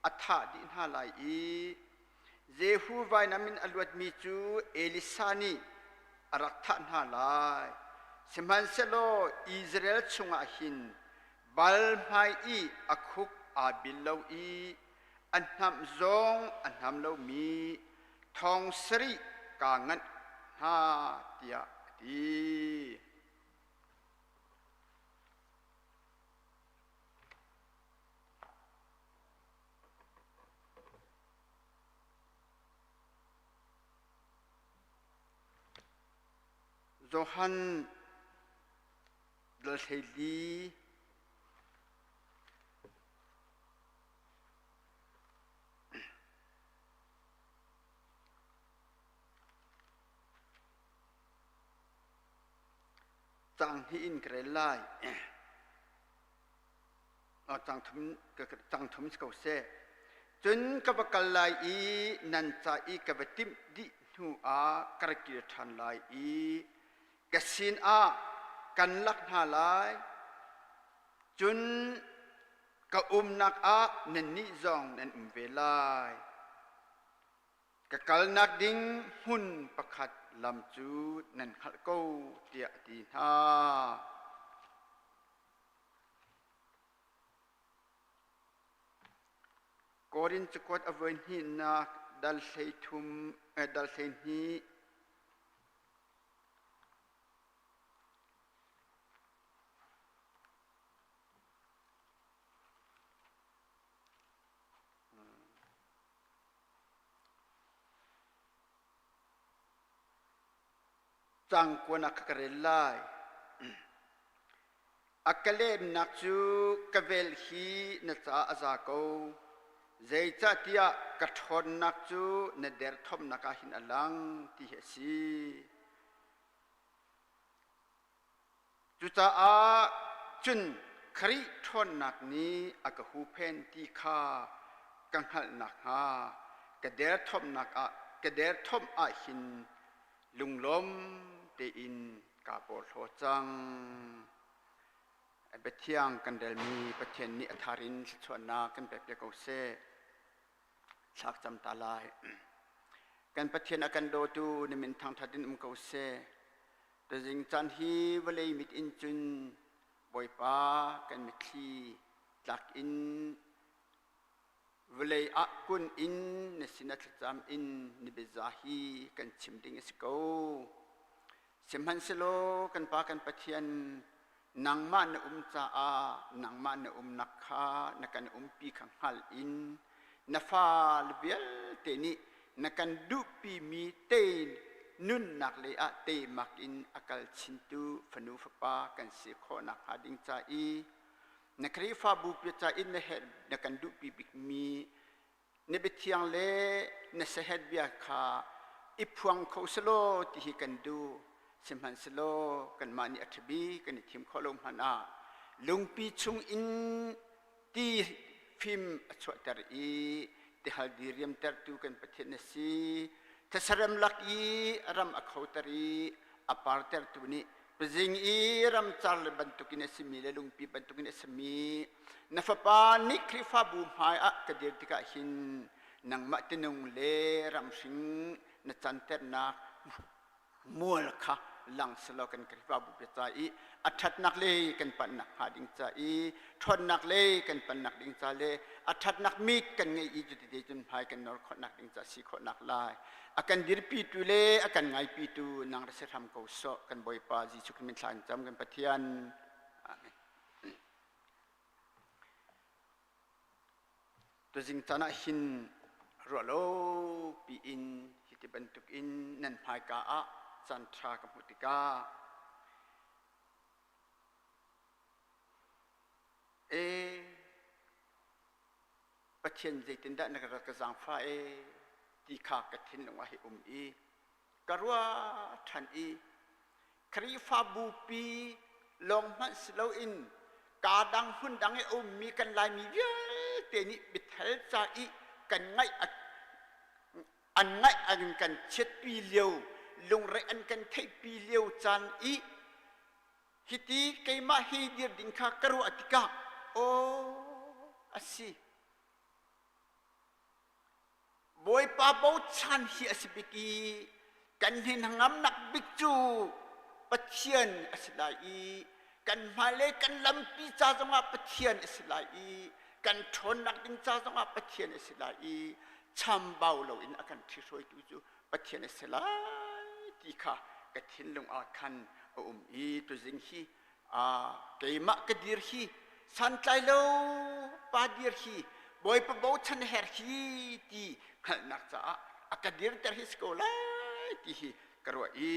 a thah dih hna lai i Jehu vainam in a luatmi cu Elisha nih a rak thah hna lai. Sihmanhsehlaw Israel chungah hin Baal hmai i a khuk aa bil lo i a hnamh zong a hnam lomi thong sarih kaa nganh hna tiah a ti. Johan dal 14 Cang hnih in ka rel lai. Cang thum si ko seh. Cun ka va kal lai i nan ca i ka va timh dih hnu ah ka ra kir ṭhan lai i ka sin ah kan lak hna lai. Cun ka umnak ah nannih zong nan um ve lai. Ka kalnak ding hmun pakhat lam cu nan hngalh ko, tiah a ti hna. Korin cakuat a voi hnihnak dal 13 dal 12. Cang kuan ah ka rel lai. A ka lemnak cu ka vel hi na caah a za ko. Zeicahtiah ka ṭhawnnak cu na derthawmnak ah hin a lang ti hi a si. Cucaah cun Khrih ṭhawnnak nih a ka huhphenh ti kha ka hngalh nakhnga ka derthawmnak ah ka derthawmh ah hin lunglawm tein kaa porhlaw cang. Biathiang kan relmi Pathian nih a thar in thluachuahnak kan pek piak ko seh. Thlak cam ta lai. Kan Pathian a kan dawtu na min thangṭhat in um ko seh. Tuzing caan hi vawlei mit in cun Bawipa kan mitthli tlak in vawlei ah kun in na sin a thlacam in na biaza hi kan chim ding a si ko. Sihmanhsehlaw kan Pa kan Pathian nangmah na um caah nangmah na umnak kha na kan umpi kha hngal in na fale vialte nih na kan duhpimi te nunnak lei ah teimak in a kal chintu fanu fapa kan si khawh nakhnga ding ca i na Khrihfabu ca in na herh na kan duhpi bikmi na biathiang le na sahet bia kha i phuang kho selaw ti hi kan duh. Sihmanhsehlaw kanmah nih a ṭhabi kan i thim khawh lo hmanh ah lungpi chung in ti fim a chuahter i tihal diriamtertu kan Pathian na si. Thesarem lak i ram a khoter i a partertu nih pazing i ramcar le bantukin a simi le lungpi bantukin a simi na fapa nih Khrihfabu hmai ah ka dir tikah hin nangmah tinung le ramhring na canternak Mual kha lang selaw kan Khrihfabu bia ca i a ṭhatnak lei kan panhnak hnga ding ca i ṭhawnnak lei kan panhnak ding ca le a ṭhatnak mit kan ngeih i cuti cun hmai kan nor khawhnak ding ca si khawhnak lai a kan dirpitu le a kan ngaipitu nang ra si hram ko sawh kan Bawipa Jesuh Khrist min thla in cam kan Pathian. Amen. Tuzing caan ah hin ruahlo piin hiti bantuk in nan hmaika ah caan ṭha ka hmuh tikah ee Pathian zeitindah na ka rak ka zaangfah ee ti kha ka thinlung ah hei um i ka ruah ṭhan i Khrihfabupi lawng hmanh si loin kaa dang hmun dang i a ummi kan Laimi vialte nih biathal ca i kan ngaih an ngaih an kan chiatpi lio lungre an kan theihpi lio caan i hiti keimah hi dir ding kha ka ruah tikah aw a si Bawipa bochan hi a si bik i kan hnenhngamnak bik cu Pathian a si lai i kan hmailei kan lampi ca zongah Pathian a si lai i kan ṭhawnnak ding ca zongah Pathian a si lai i chambau loin a kan ṭhihruaitu cu Pathian a si lai ti kha ka thinlung ah khan a um i tuzing hi keimah ka dir hi santlai lo pa dir hi bawipa bochan her hi ti hngalhnak caah a ka dirter hi si ko lai ti hi ka ruah i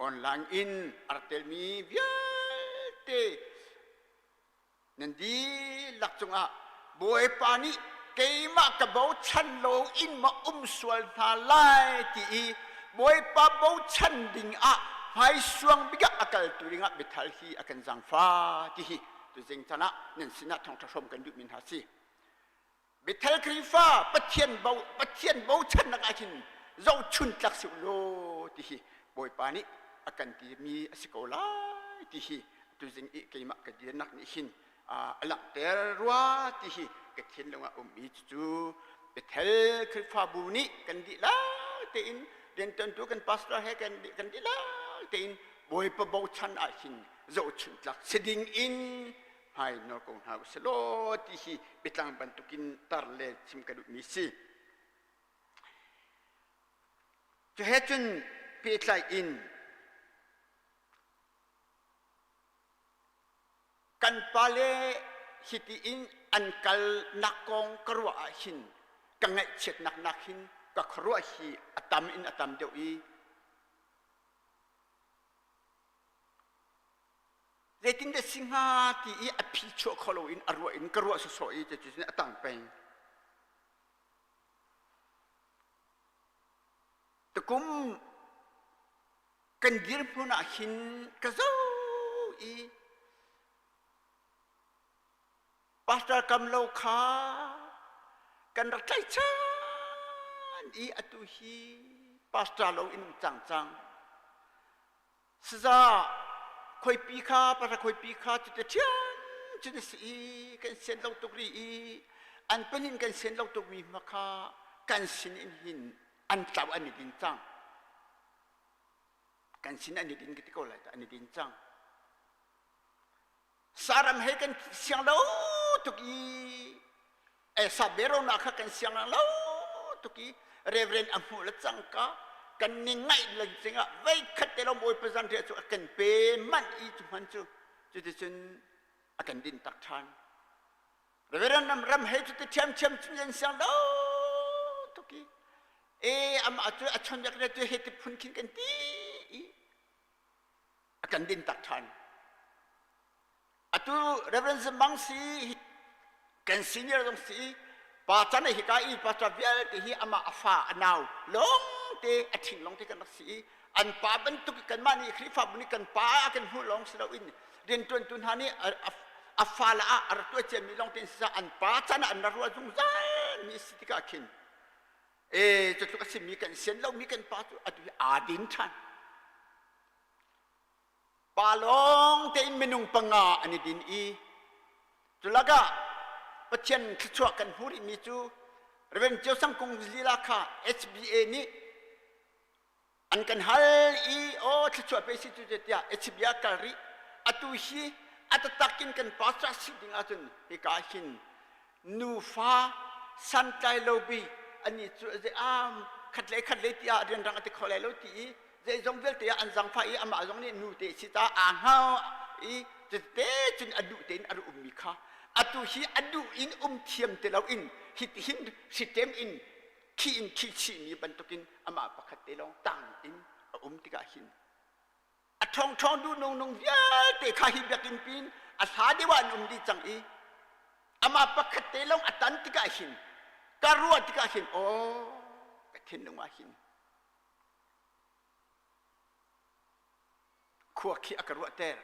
online in a rak telmi vialte Nan dihlak cungah Bawipa nih keimah ka bochan lo in ma um sual hna lai ti i Bawipa bochan ding ah hmaisuang bik ah a kaltu dingah biathal hi a kan zaangfah ti hi tuzing chan ah nan sinah thawngṭha hrawm kan duhmi hna si. Bethel Khrihfa Pathian bo Pathian bochannak ah hin zohchun tlak si law ti hi Bawipa nih a kan timi a si ko lai ti hi tuzing i keimah ka dirnak nih hin a langhter rua ti hi ka thinlung ah um i cucu Bethel Khrihfabu nih kan dihlak tein riantuantu kan pastor he kan kan dihlak tein Bawipa bochan ah hin zohchun tlak si ding in hmai nawl ko hna usih law ti hi biatlang bantukin tar le chim ka duhmi si. Cu he cun pehtlai in kan pale hiti in an kalnak kong ka ruah ah hin ka ngaihchiatnak nak hin ka khuaruah hi a tam in a tam deuh i Zeitindah si hnga ti i a phi chuah kho loin a ruah in ka ruah sawsawh i cuticun a tang peng. Tukum kan dirhmun ah hin ka zoh i pastor kam lo kha kan rak tlaihchan i atu hi pastor lo in um cang cang. Saza khuaipi kha pahra khuaipi kha cuti ṭhiam cun a si i kan sian lo tuk rih i an panin kan sian lo tukmi hma kha kan sin in hin an tlau an i din cang. Kan sin an i din ka ti ko lai an i din cang. Saram he kan siang lo tuk i e saberonak kha kan siang lo tuk i reverend a hmuh le cangka kan ni ngaih le cingah vei khat te lo bawipa zan riah cu a kan pe manh i cu hman cu cuticun a kan din tak ṭhan reverend ram ram he cu ti ṭhiamṭhiam cun yan siang lo tuk i e amah cu a chonbiak le cu he ti phun khin kan ti i a kan din tak ṭhan Atu Reverend Zimang si kan senior zong si pa chan hi ka i pastor vialte hi amah a fa a nau lawng te a ṭhing lawng te kan rak si i an pa bantuk kanmah nih Khrihfabu nih kan pa a kan hmuh lawng si loin rianṭuantu hna nih a fa la ah a rak tuah ciami lawng te si an pa chan ah an rak ruah zungzal mi si tikah khin e cutluk a simi kan sian lomi kan pa cu atu hi aa din ṭhan Pa lawng tein minung panga an i din i culakah Pathian thluachuah kan hmuh rihmi cu Reverend Cio Sang Kung lila kha HBA nih An kan hal i aw thluachuah pe si cu tiah Ethiopia kal rih. Atu hi a taktak in kan pastor si ding ahcun hika hin nufa santlai lo bi ani cu zei am khat le khat le tiah rianrang a ti kho lai lo ti i zeizong vialte ah an zangfah i amah zong nih nu te si ta aa hngau i te cun a duh tein a ummi kha atu hi a duh in um thiam ti loin hitihin hritem in khi in khi chihmi bantukin amah pakhat te lawng tang in a um tikah hin a ṭhawngṭhawng duh nung vialte kha hi biakinn pin a hla deuh ah an um dih cang i amah pakhat te lawng a tan tikah hin ka ruah tikah hin aw ka thinlung ah hin khua khi a ka ruahter.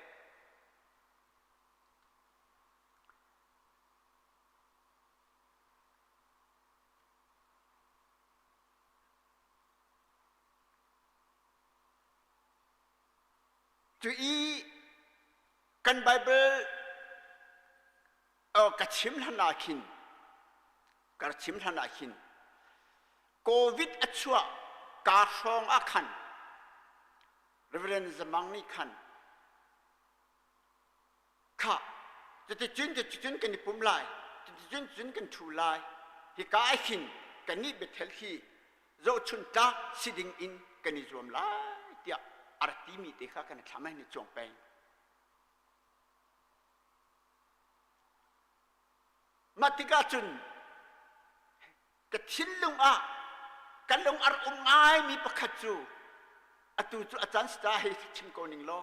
Cu i kan Bible ka chim hlan ah khin ka chim hlan ah khin COVID a chuah ka hrawng ah khan Reverend Zamang nih khan kha cuticun cuticun kan i pum lai cuticun cun kan ṭhu lai hika ah hin kannih Bethel hi zohchun tlak si ding in kan i zuam lai tiah a rak timi te kha kan thlam ah cuang peng. Mah tikah cun ka thinlung ah ka lung ar um ngaimi pakhat cu atu cu a caan si hei chim ko ning law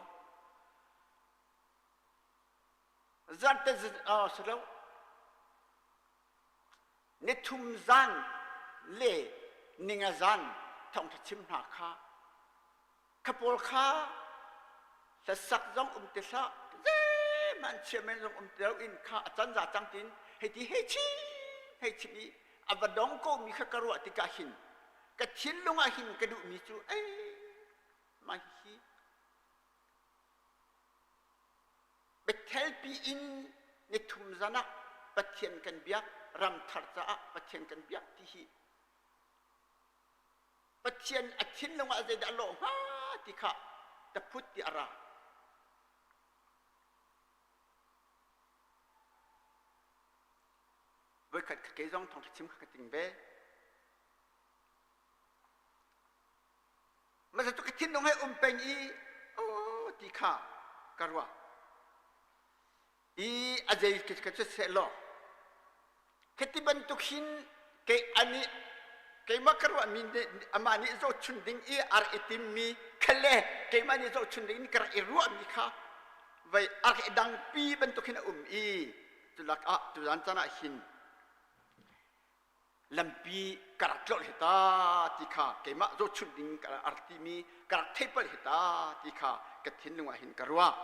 zarte si lo nithum zan le ninga zan thawngṭha chim hna kha kha pawl kha hlasak zong um ti hlah zeihmanh chia men zong um ti lo in kha a can za cang tin hei ti hei chim hei chim i a va dong ko mi kha ka ruah tikah hin ka thinlung ah hin ka duhmi cu ei mah hi Bethel pi in nithum zan ah Pathian kan biak ramthar caah Pathian kan biak ti hi Pathian a thinlung ah zeidah a lawh hnga ti kha taphut ti a ra. Voikhat ka kei zong thawngṭha chim kha ka ting ve. Masa cu ka thinlung he um peng i oh ti kha ka ruah. I a zei ka cu seh law Khiti bantuk hin kei ani keimah ka ruahmi nih amah nih zohchun ding i a rak i timmi khale keimah nih zohchun ding in ka rak i ruahmi kha vei a rak i dangpi bantuk hin a um i culak ah tuzan caan ah hin lampi ka rak tlolh hi ta ti kha keimah zohchun ding ka rak timi ka rak theipal hi ta ti kha ka thinlung ah hin ka ruah.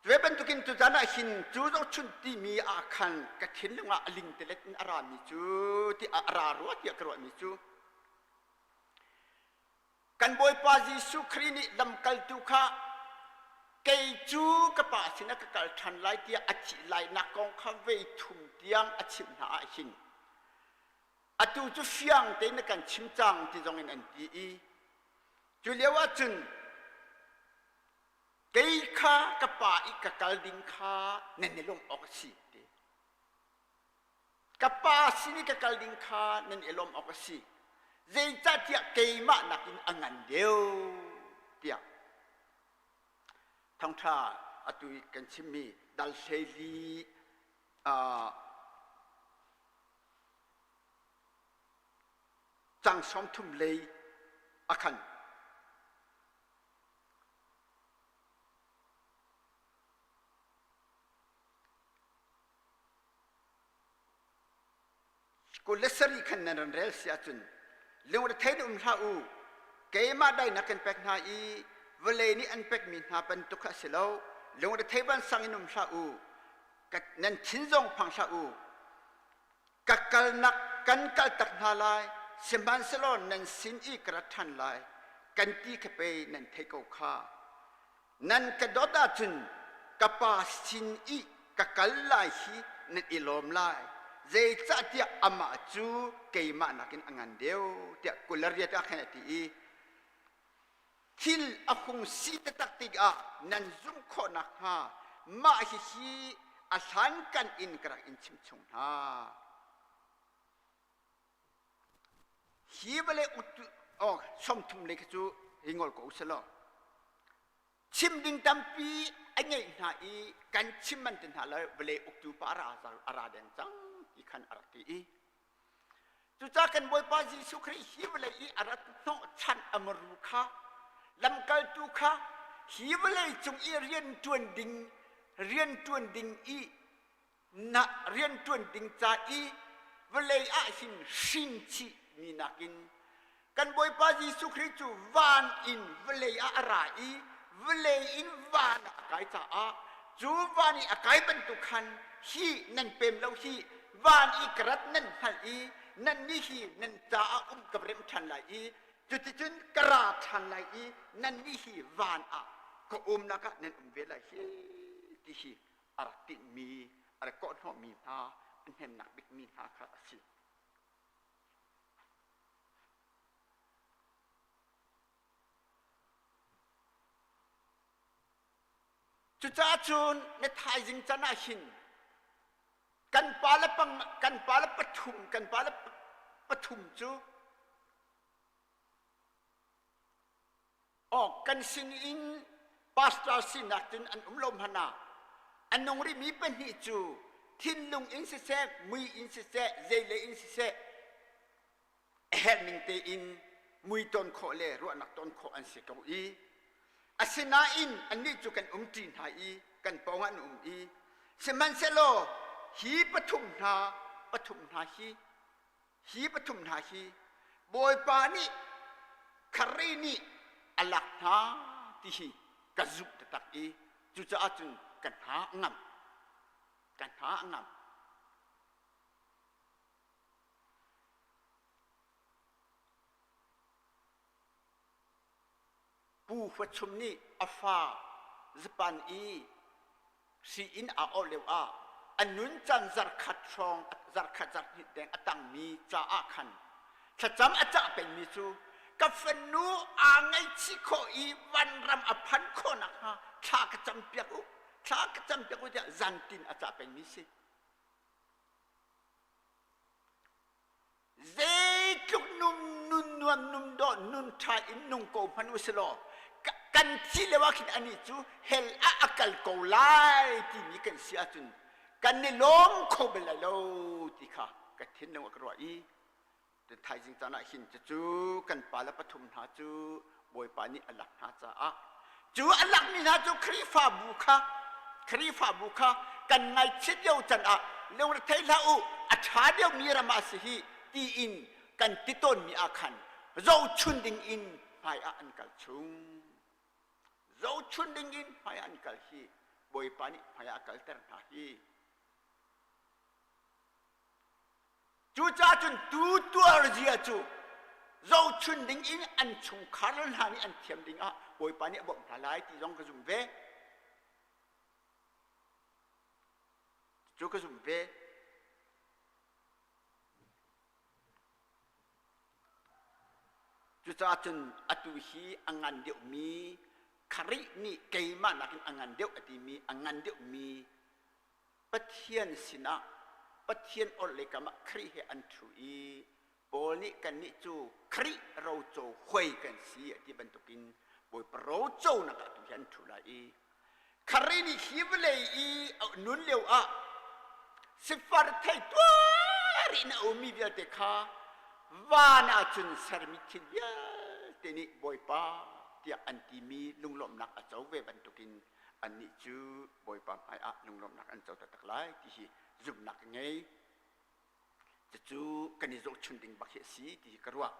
Ve bantukin tuzan ah hin cu zohchun timi ah khan ka thinlung ah a lingtelet in a rami cu ti a ra rua tiah ka ruahmi cu kan Bawipa Jesuh Khrih nih lamkaltu kha kei cu ka pa sinah ka kal ṭhan lai tiah a thih lainak kong kha vei thum tiang a chimh hna ah hin atu cu fiang tein na kan chim cang ti zongin an ti i cu lio ah cun Kei kha ka pa i ka kal ding kha nan i lawmh awk a si ti. Ka pa sin i ka kal ding kha nan i lawmh awk a si. Zeicahtiah keimah nakin a ngan deuh tiah thawngṭha atu i kan chimmi dal 14 cang 30 lei a khan. 27 khan nan ran rel si ahcun lungrethei in um hlah u keimah dainak kan pek hna i vawlei nih an pekmi hna bantuk kha a si lo lungrethei vansang in um hlah u nan thin zong phang hlah u Ka kalnak kan kaltak hna lai, sihmanhsehlaw nan sin i ka ra ṭhan lai, kan ti kha pei nan theih ko kha. Nan ka dawt ahcun ka Pa sin i ka kal lai hi nan i lawm lai, zeicahtiah amah cu keimah nakin a ngan deuh, tiah 28 ah khan a ti i. Thil a hung si taktak tikah nan zumh khawh nakhnga mah hihi a hlankan in ka rak in chimh chung hna. Hi vawlei uktu oh 30 le khi cu hi ngol ko usih law chim ding tampi a ngeih hna i kan chim man te hna lo vawlei uktu pa a ra a ra deng cang ti khan a rak ti i Cucaah kan Bawipa Jesuh Khrih hi vawlei i a rat hnawhchan a muru kha lamkaltu kha hi vawlei cung i rianṭuan ding rianṭuan ding i na rianṭuan ding ca i vawlei ah hin hrin chih mi nakin kan Bawipa Jesuh Khrih cu van in vawlei ah a ra i vawlei in van ah a kai caah cu van i a kai bantuk khan hi nan pem lo hi van i ka rat nan hngalh i nannih hi nan caah um ka remh ṭhan lai i cuticun ka ra ṭhan lai i nannih hi van ah ka umnak ah nan um ve lai hi ti hi a rak tinhmi a rak kawhhnawhmi hna a hnemnak bikmi hna kha a si. Cucaah cun na thaizing can ah hin kan pa le pang kan pa le pathum kan pa le pathum cu Aw kan sin in pastor sinak cun an um lo hmanh ah a nung rihmi pahnih cu thinlung in siseh mui in siseh zeilei in siseh a herh ning tein mui tawn khawh le ruahnak tawn khawh an si ko i asinain annih cu kan umṭi hna i kan pawng an um i sihmanhsehlaw hi pathum hna pathum hna hi Hi pathum hna hi Bawipa nih Kharri nih a lak hna ti hi ka zumh taktak i cucaah cun ka hna a ngam. Ka hna a ngam. Pu Huachum nih a fa Japan i sii-inn aa awh lio ah a nuncan zarkhat hrawng zarkhat zarhhnih deng a tangmi caah khan thlacam a cah pengmi cu ka fanu aa ngaihchih khawh i vanram a phan khawh nakhnga thla ka campiak u thla ka campiak u tiah zantin a cah pengmi si. Zeitluk num nun nuam num dawh nun ṭha in nung ko hmanh u si law kan thi lio ah khin anih cu hell ah a kal ko lai timi kan si ahcun kan i lawm kho bal lai lo ti kha ka thinlung a ka ruah i thaizing caan ah hin cucu kan pa le pathum hna cu Bawipa nih a lak hna caah cu a lakmi hna cu Khrihfabu kha Khrihfabu kha kan ngaihchiat lio can ah lungrethei hlah u a ṭha deuhmi ram ah si hi tiin kan ti tawnmi ah khan zohchun ding in hmai ah an kal chung zohchun ding in hmai ah an kal hi Bawipa nih hmai ah a kalter hna hi Cucaah cun tu tuarzia cu zohchun ding in an chungkhar hna nih an thiam ding ah Bawipa nih a bawmh hna lai ti zong ka zum ve. Cu ka zum ve. Cucaah cun atu hi a ngan deuhmi Kharih nih keimah nakin a ngan deuh a timi a ngan deuhmi Pathian sinah Pathian orhlei kam ah Khrih he an ṭhu i Paul nih kannih cu Khrih roco huai kan si a ti bantukin Bawipa roconak ah tu hi an ṭhu lai i Khrih nih hi vawlei i a nun lio ah sifar thei tuar in a ummi vialte kha van ah cun sermi thil vialte nih Bawipa tiah an timi lunglawmhnak a co ve bantukin annih cu Bawipa hmaiah lunglawmhnak an co taktak lai ti hi zumhnak ka ngei. Cucu kan i zohchun ding bak hi a si ti hi ka ruah.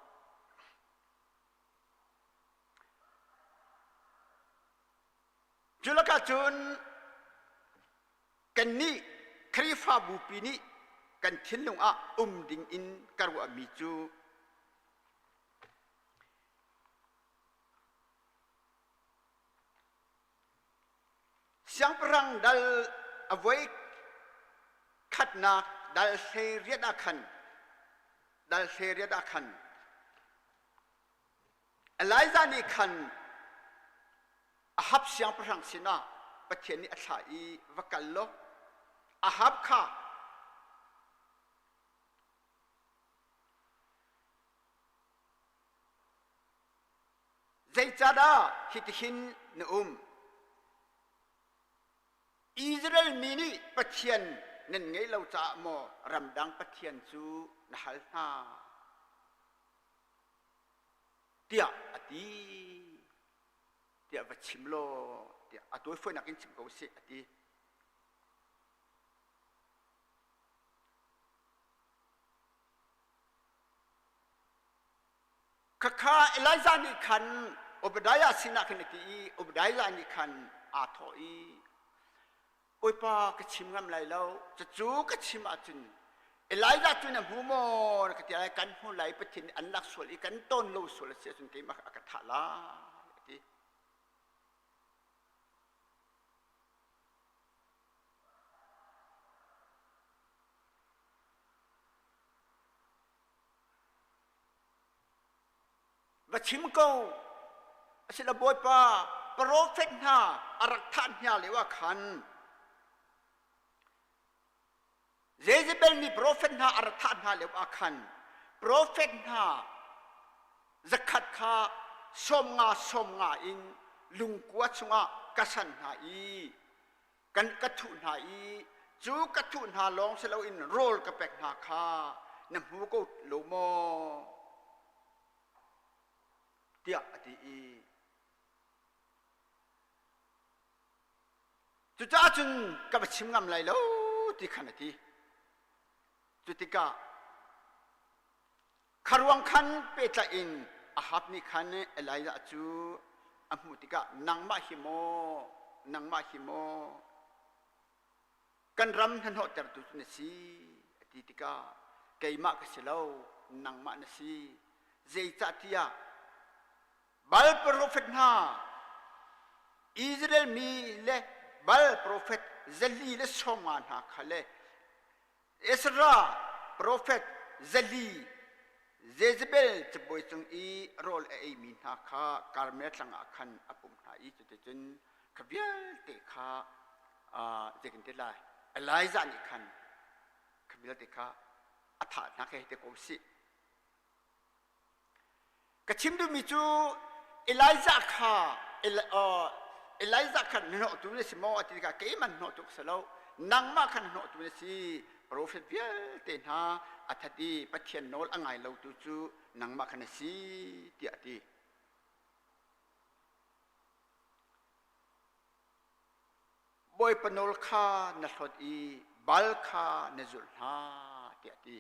Cu lakah cun kannih Khrihfabu pi nih kan thinlung ah um ding in ka ruahmi cu Siangpahrang dal a voi khatnak dal 18 ah khan dal 18 ah khan Elijah nih khan. Ahab siangpahrang sinah Pathian nih a thlah i va kal law Ahab kha Zeicahdah hitihin na um? Israel mi nih Pathian nan ngeih lo caah maw ramdang pathian cu na hal hna? Tiah a ti. Tiah va chim law tiah a tawifawinak in chim ko sih a ti. Khakha Elijah nih khan Obadiah sinah khan a ti i Obadiah nih khan aa thawh i Bawipa ka chim ngam lai lo cucu ka chim ahcun Elijah cu na hmu maw na ka ti lai kan hmu lai Pathian nih an lak sual i kan tawn lo sual a si ahcun keimah a ka thah lai a ti. Va chim ko asila Bawipa profet hna a rak thah hna lio ah khan Jezebel nih profet hna a rak thah hna lio ah khan profet hna zakhat kha 50 50 in lungkua chungah ka san hna i kan ka thuh hna i cu ka thuh hna lawng si loin rawl ka pek hna kha na hmu ko lo maw tiah a ti i cucaah cun ka va chim ngam lai lo ti khan a ti cu tikah Kharuang khan pehtlaih in Ahab nih khan Elijah cu a hmuh tikah nangmah hi maw nangmah hi maw kan ram hnahnawhtertu cu na si a ti tikah keimah ka si lo nangmah na si zeicahtiah Baal profet hna Israel mi le Baal profet 450 hna kha le Ezra profet 400 Jezebel cabuai cung i rawl a eimi hna kha Karmel tlang ah khan a pumh hna i cuticun kha vialte kha zei kan ti lai Elijah nih khan kha vialte kha a thah hna kha hei ti ko sih. Ka chim duhmi cu Elijah kha Elijah kha na hnawhtu na si maw a ti tikah keimah hnawhtu ka si lo nangmah kha na hnawhtu na si profet vialte hna a that i Pathian nawl a ngai lotu cu nangmah kha na si tiah a ti. Bawipa nawl kha na hlawt i Baal kha na zulh hna tiah a ti.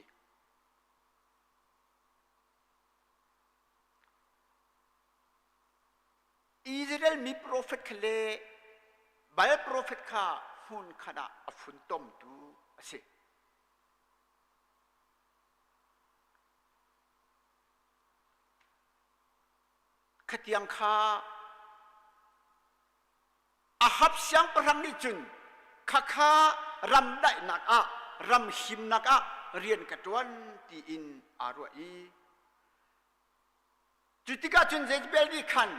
Israel mi profet kha le Baal profet kha hmun khat ah a funtomtu a si. Khatiang kha Ahab siangpahrang nih cun khakha ram daihnak ah ram himnak ah rian ka ṭuan tiin aa ruah i cu tikah cun Jezebel nih khan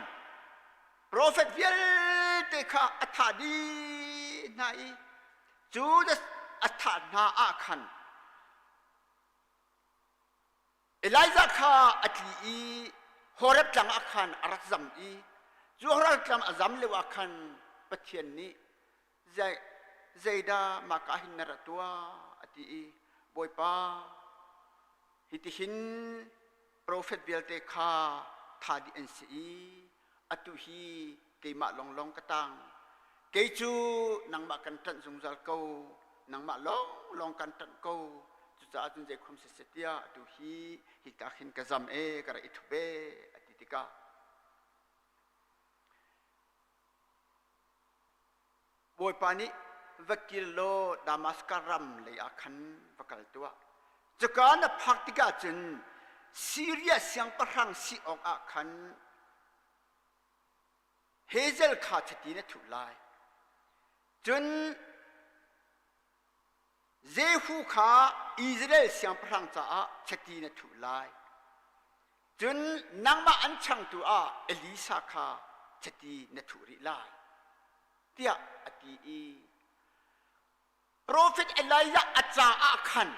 profet vialte kha a thah dih hna i cu a thah hna ah khan Elijah kha a tli i Horeb tlang ah khan a rak zam i cu Horeb tlang a zam lio ah khan Pathian nih zei zeidah mah ka hin na ra tuah a ti i Bawipa hitihin profet vialte kha tha dih an si i atu hi keimah lawnglawng ka tang kei cu nangmah kan ṭanh zungzal ko nangmah lawnglawng kan ṭanh ko cucaah cun zei khom siseh tiah atu hi hika khin ka zam e ka rak i thup e a ti tikah Bawipa nih va kir law Damaskas ram lei ah khan va kal tuah cuka na phak tikah cun Siria siangpahrang si awkah khan Hazel kha chiti na thuh lai. Cun Jehu kha Israel siangpahrang caah chiti na thuh lai. Cun nangmah an changtu ah Elisa kha. chiti na thuh rih lai tiah a ti i Profet Elijah a caah khan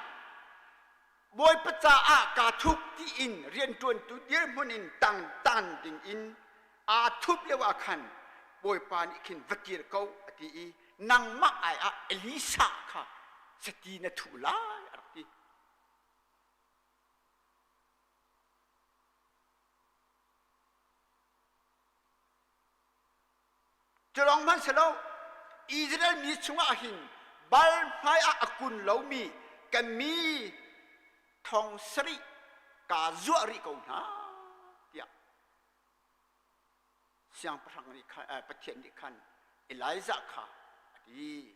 Bawipa caah kaa thup tiin rianṭuantu dirhmun in tang tan ding in aa thup lio ah khan Bawipa nih khin va kir ko a ti i nangmah ai ah Elisa kha sati na thuh lai a rak ti. Cu lawng hmanh si lo, Israel mi chungah hin bal hmaiah a kun lomi kan mi thong sarih kaa zuah rih ko hna tiah siangpahrang nih khan Pathian nih khan Elijah kha a ti.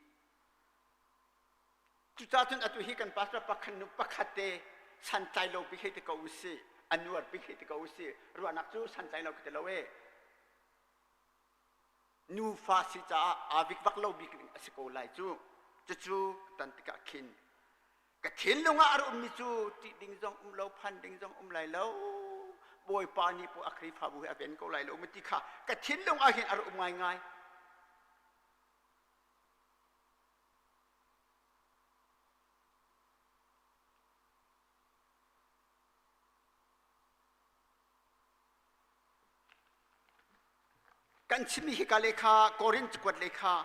Cucaah cun atu hi kan pastor pakhat nu pakhat te santlai lo bik hei ti ko usih, a nuar bik hei ti ko usih, ruahnak cu santlai lo ka ti lo ee. Nufa si caah aa vikvak lo bik ding a si ko lai cu. Cucu tan tikah khin ka thinlung ah a rak ummi cu ṭih ding zong um lo, phan ding zong um lai lo. Bawipa nih pawh a Khrihfabu hi a ven ko lai lo ti kha ka thinlung ah hin a rak um ngaingai. Kan chimmi hika lehkha Korin cakuat lehkha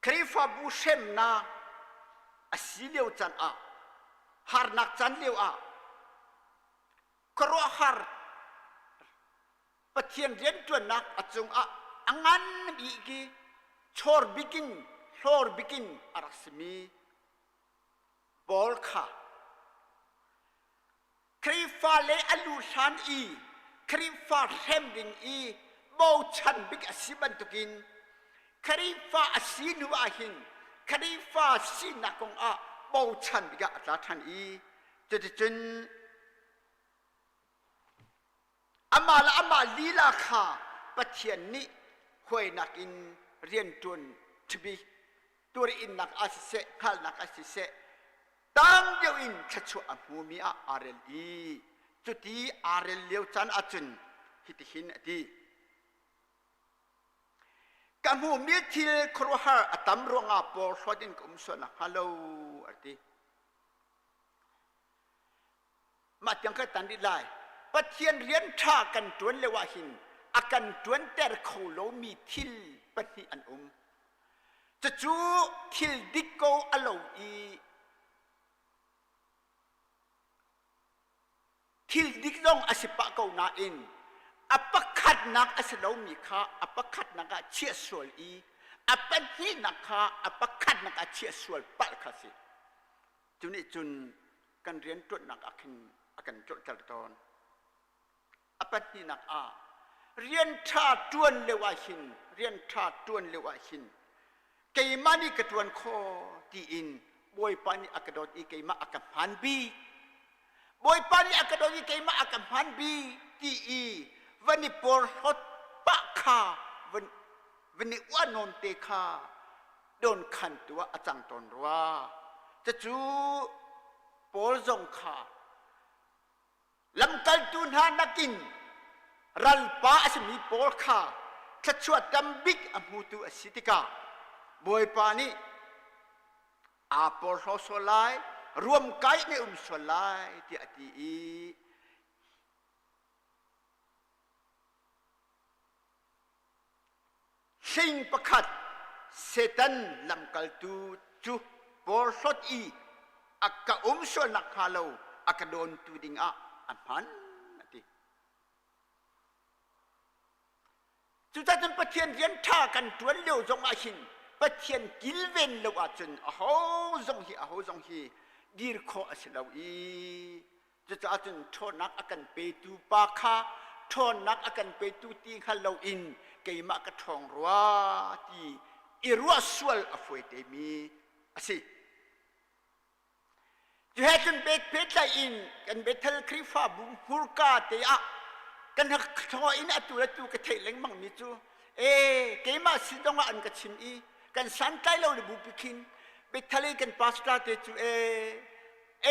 Khrihfabu hremnak a si lio can ah harnak can lio ah khuaruahhar Pathian rianṭuannak a cungah a ngan bik i chawr bikin hlawr bikin a rak simi Paul kha Khrihfa le a lu hlan i Khrihfa hrem ding i bochan bik a si bantukin Khrihfa a si hnu ah hin Khrihfa sinak kong ah bochan bik ah a tla ṭhan i cuticun amah le amah lila kha Pathian nih huainak in rianṭuan ṭhibi tuarinnak ah siseh hngalhnak ah siseh tam deuh in thluachuah a hmumi ah aa rel i cuti aa rel lio caan ahcun hitihin a ti ka hmuhmi thil khuaruahhar a tam ruangah porhlawt in ka um sual nakhnga lo a ti mah tiang ka tan rih lai Pathian rian ṭha kan ṭuan lio ah hin a kan ṭuanter kho lomi thil pahnih an um Cucu thil dik ko a lo i thil dik zong a si pah ko nain a pakhatnak a si lomi kha a pakhatnak ah chiah sual i a pahnihnak kha a pakhatnak ah chiah sual palh kha si. Cu nih cun kan rianṭuannak ah khin a kan tlolhter tawn. A pahnihnak ah rian ṭha ṭuan lio ah hin rian ṭha ṭuan lio ah hin keimah nih ka ṭuan khawh tiin Bawipa nih a ka dawt i keimah a ka hmaan bik Bawipa nih a ka dawt i keimah a ka hmaan bik ti i van i porhlawt pah kha van van i uah nawn te kha dawnkhantu ah a cang tawn rua. Cucu Paul zong kha Lamkaltu hna nakin ralpa a simi pawl kha thluachuah tambik a hmutu a si tikah Bawipa nih aa porhlaw sual lai, ruamkai nih um sual lai tiah a ti i Hling pakhat Satan lamkaltu cu porhlawt i a ka um sual nakhnga lo a ka dawntu dingah a hman a ti. Cucaah cun Pathian rian ṭha kan ṭuan lio zong ah hin Pathian kilven lo ahcun aho zong hi aho zong hi dir khawh a si lo i Cucaah cun ṭhawnnak a kan petu pa kha ṭhawnnak a kan petu ti hngal loin keimah ka ṭhawng rua ti i ruah sual a fawi temi a si. Cu he cun pehtlaih in kan Bethel Khrihfabu hmurka te ah kan thaw in atu le tu ka theih lengmang mi cu ee keimah sin zong ah an ka chim i kan santlai lo le bupi khin Bethel i kan pastor te cu ee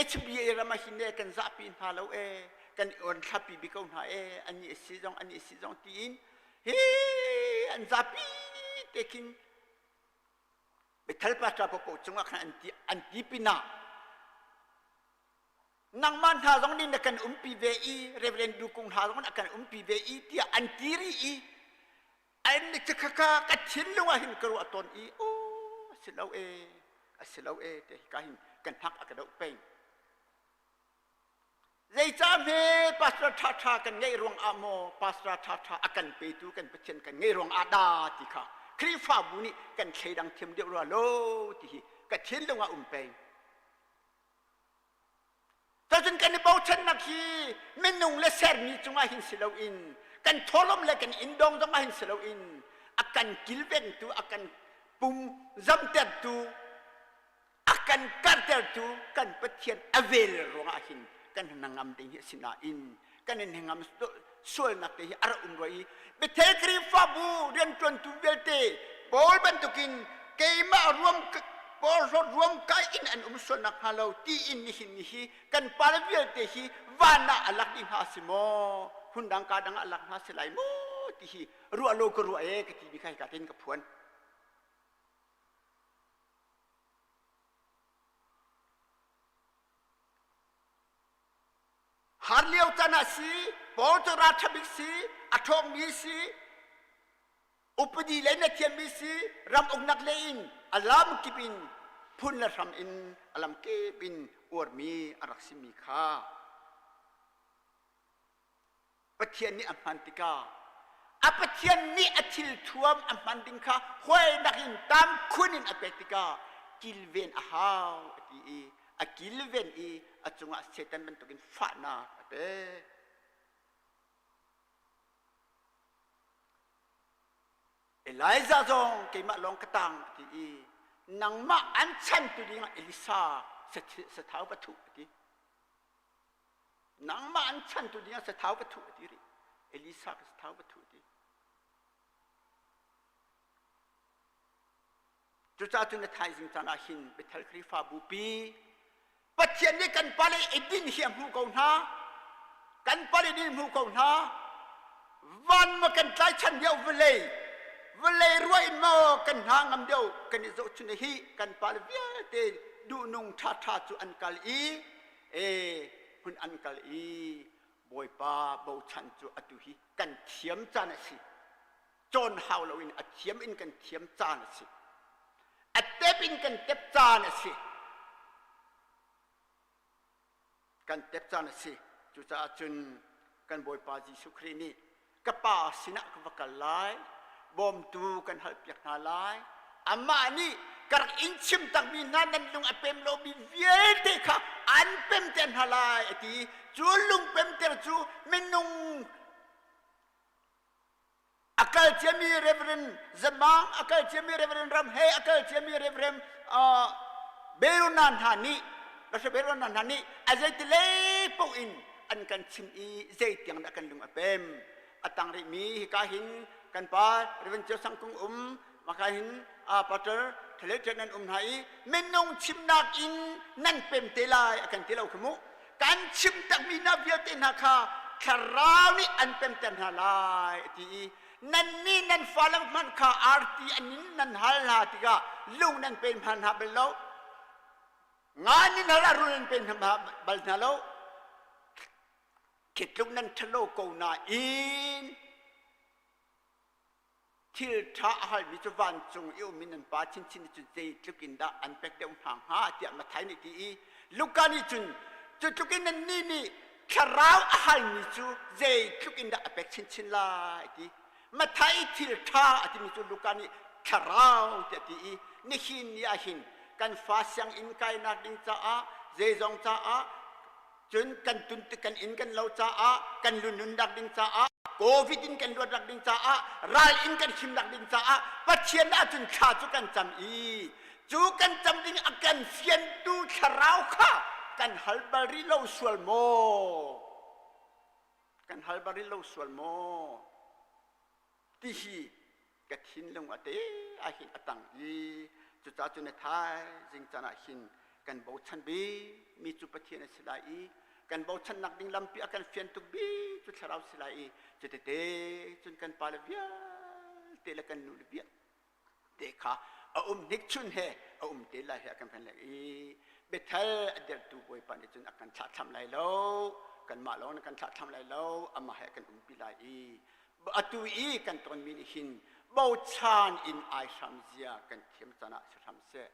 HBA ram ah hin ne kan zahpi hna lo ee. Kan on thlapi bi ko hna e, ani a si zong, ani a si zong tiin hi an zapi te khin Bethel pastor popo cungah khan an ti an ti pinah nangmah hna zong nih na kan umpi ve i Reverend Dukung hna zong na kan umpi ve i tiah an ti rih i an ka ka thinlung ah hin ka ruah tawn i o si lo e a si lo e te ka hin kan hak a ka doh peng. Zeicah hme pastor ṭhaṭha kan ngeih ruang ah maw pastor ṭhaṭha a kan petu kan Pathian kan ngeih ruang ah dah ti kha Khrihfabu nih kan thleidang thiam deuh rua lo ti hi ka thinlung ah um peng. Cun kan i bochannak hi minung le sermi cungah hin si loin kan thawlawm le kan inndawng zongah hin si loin a kan kilvengtu, a kan pum zamtertu, a kan kartertu kan Pathian a vel ruangah hin kan hnangam ding hi a si nain kan hnangam sualnak te hi a rak um rua i Bethel Khrihfabu rianṭuantu vialte Paul bantukin keimah ruam porhlawt ruam kai in an um sualnak hnga lo tiin nihin ni hi kan pale vialte hi van ah a lak dih hna si maw, hmundang ka dang ah a lak hna si lai maw ti hi ruah lo ka ruah e ka ti mi kha hika tein ka phuan. Har lio can ah si, Paul cu ralṭha bik si, a ṭhawngmi si, upadi lei na thiammi si, ram uknak lei in a lam kip in phun le hram in a lam kip in uarmi a rak simi kha Pathian nih a hman tikah a Pathian nih a thil thuam a hman ding kha huainak in tam khun in a pek tikah kilven a hau a ti i a kilven i a cungah Satan bantukin fahnak a pek. Elijah zong keimah lawng ka tang a ti i nangmah an chantu dingah Elisa sathau ka thuh a ti. Nangmah an chantu dingah sathau ka thuh a ti rih. Elisa ka sathau ka thuh a ti. Cucaah cun na thaizing caan ah hin Bethel Khrihfabu pi Pathian nih kan pale edin hi a hmu ko hna. Kan pale din hmu ko hna. Van ma kan tlai chan deuh vawlei vawlei ruah in maw kan hna ngam deuh kan i zohchun hi kan pale vialte duhnung ṭhaṭha cu an kal i e hun an kal i Bawipa bochan cu atu hi kan thiam caan a si. Cawn hau loin a thiam in kan thiam caan a si. A tep in kan tep caan a si. Kan tep caan a si. Cucaah cun kan Bawipa Jesuh Khrih nih ka pa sinah ka va kal lai, bawmtu kan halpiak hna lai, amah nih ka rak in chim takmi hna nan lung a pem lomi vialte kha an pemter hna lai a ti. Cu lung pemter cu minung a kal ciami Reverend Zamang, a kal ciami Reverend Ram He, a kal ciami Reverend Beruna hna nih Pastor Beruna hna nih a zeitilei paoh in an kan chim i zeitiang dah kan lung a pem. A tang rihmi hika hin kan pa Reverend Cio Sang Kung um maka hin Pastor Thalete nan um hna i minung chimnak in nan pem te lai a kan ti lo kha mu. Kan chim takmi hna vialte hna kha thlarau nih an pemter hna lai a ti i nannih nan fale hmanh kha arti an in nan hal hna tikah lung nan pe hna hna bal lo, nga nin hal ah rul nan pe hna bal hna lo. Khi tluk nan ṭhalo ko nain thil ṭha a halmi cu vancung i um in nan Pa chinchin nih cun zeitluk in dah an pek deuh hna hnga tiah Matthai nih ti i Luka nih cun cu tluk in nannih nih thlarau a halmi cu zeitluk in dah a pek chinchin lai ti. Matthai i thil ṭha a timi cu Luka nih thlarau tiah ti i nihin ni ah hin kan fa sianginn kainak ding caah zeizong caah cun kan tun kan inn kan lo caah kan lununnak ding caah COVID in kan luatnak ding caah ral in kan himnak ding caah Pathian ahcun thla cu kan cam i cu kan cam ding a kan fiantu thlarau kha kan hal bal rih lo sual maw, kan hal bal rih lo sual maw ti hi ka thinlung a te ah hin a tang i cucaah cun na thaizing caan ah hin kan bochan bik mi cu Pathian a si lai i. Kan bochannak ding lampi a kan fian tuk bi cu thlarau si lai i cutete cun kan pale vialte le kan nule vialte kha a um hnik chun he a um te lai he a kan phan lai i Bethel a dirhtu Bawipa nih cun a kan thlahthlam lai lo, kanmah lawng kan thlahthlam lai lo, amah he kan umpi lai i atu i kan tonmi nih hin bochan in ai hram zia kan thiam caan ah si hram seh.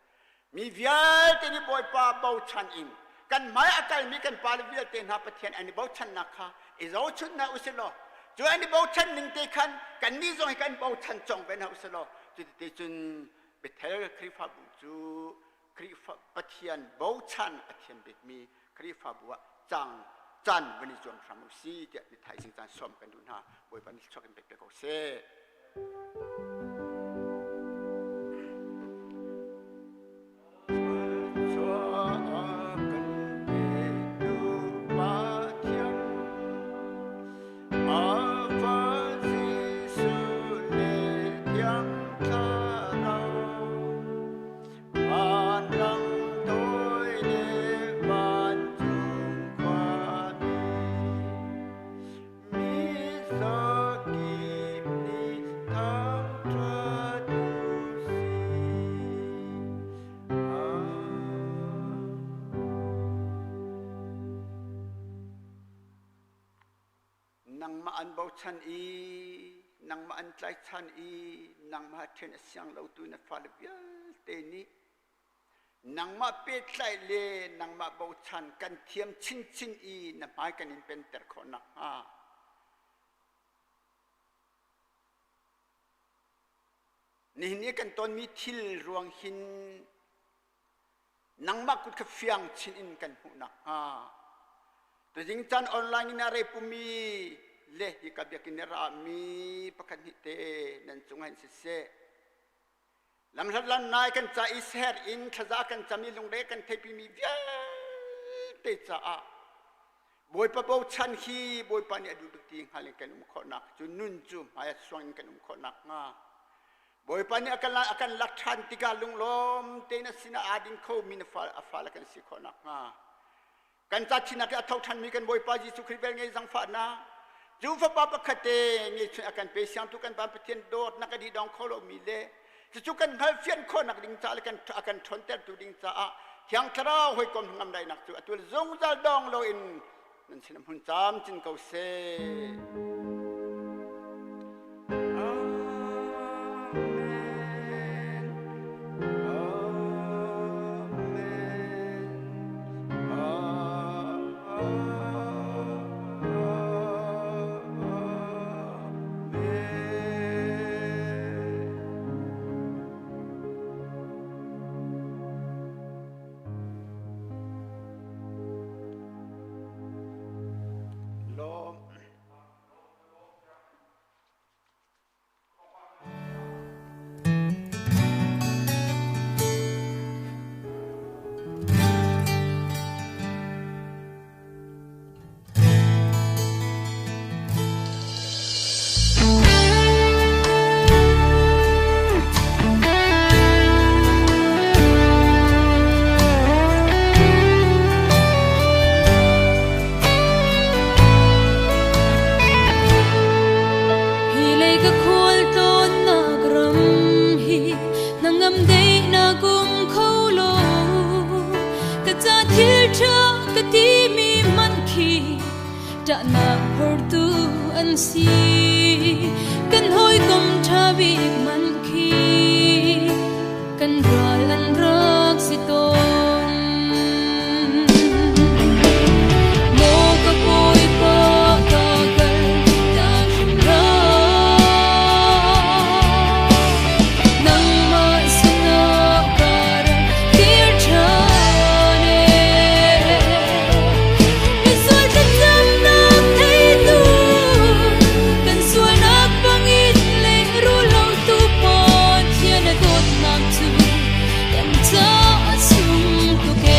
Mi vialte nih Bawipa bochan in kan hmai a kalmi kan pale vialte hna Pathian an i bochannak kha i zohchunh hna usih law, cu an i bochan ning te khan kannih zong hi kan bochan cong ve hna usih law, cuti cun Bethel Khrihfabu cu Khrihfa Pathian bochan a thiam bikmi Khrihfabu ah cang caan van i zuam hram u si tiah ni thaizing caan sawm kan duh hna. Bawipa nih thluachuak in pek pe ko seh. Vanrang toi le vancung khuami, mi zakip nih thangṭhat u sih. Nangmah an bochan i nangmah an tlaichan i nangmah ṭhen a siang lotu na fale vialte nih nangmah pehtlaih le nangmah bochan kan thiam chinchin i na hmai kan in penter khawh nakhnga nihin i kan tonmi thil ruang hin nangmah kut kha fiang chin in kan hmuh nakhnga tuzing caan online in a re pumi le hika biakinn i rami pakhat hnih te nan cungah in siseh, lamhlat lam nai kan ca i ser in thlaza kan cam i lungre kan theipimi vialte caah Bawipa bochan hi Bawipa nih a duh bik ti hngal in kan um khawhnak cu nun cu hmai ah suang in kan um khawh nakhnga, Bawipa nih a kan lak ṭhan tikah lunglawm tein a sinah aa ding khomi na fa a fale kan si khawh nakhnga, kan ca thinak i a tho ṭhanmi kan Bawipa Jesuh Khrih velngei zangfahnak cu fapa pakhat te ngeihchun a kan pe siangtu kan Van Pathian dawtnak a dih dong kho lomi le cucu kan hngalhfian khawhnak ding caah le kan a kan ṭhawntertu ding caah Thiang Thlarau hawikom hnangam daihnak cu atu zungzal dong loin nan sin hmun camcin ko seh. Amen. Amen. Lawm. Hi lei ka khual tlawnnak ram hi hnangam daihnak um kho lo, ka ca thil ṭha ka timi man khi ṭahnak phortu an si. Kan hawikom ṭha bik man khi kan ral an rak si tawn. Maw ka bawipa, ka kal tak hrim hlah. Nangmah sinah ka rak kir ṭhan ee. Misual thlacamnak theitu, kan sualnak bangin lehrul lotu Pathian a dawtnak cu kan caah sung tuk ee.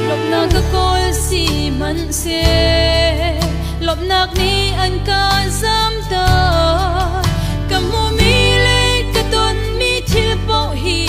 Lawmhnak ka kawl sihmanhseh lawmhnak nih an ka zamter. Ka hmuhmi le ka tonmi thil paoh hi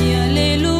Bia le.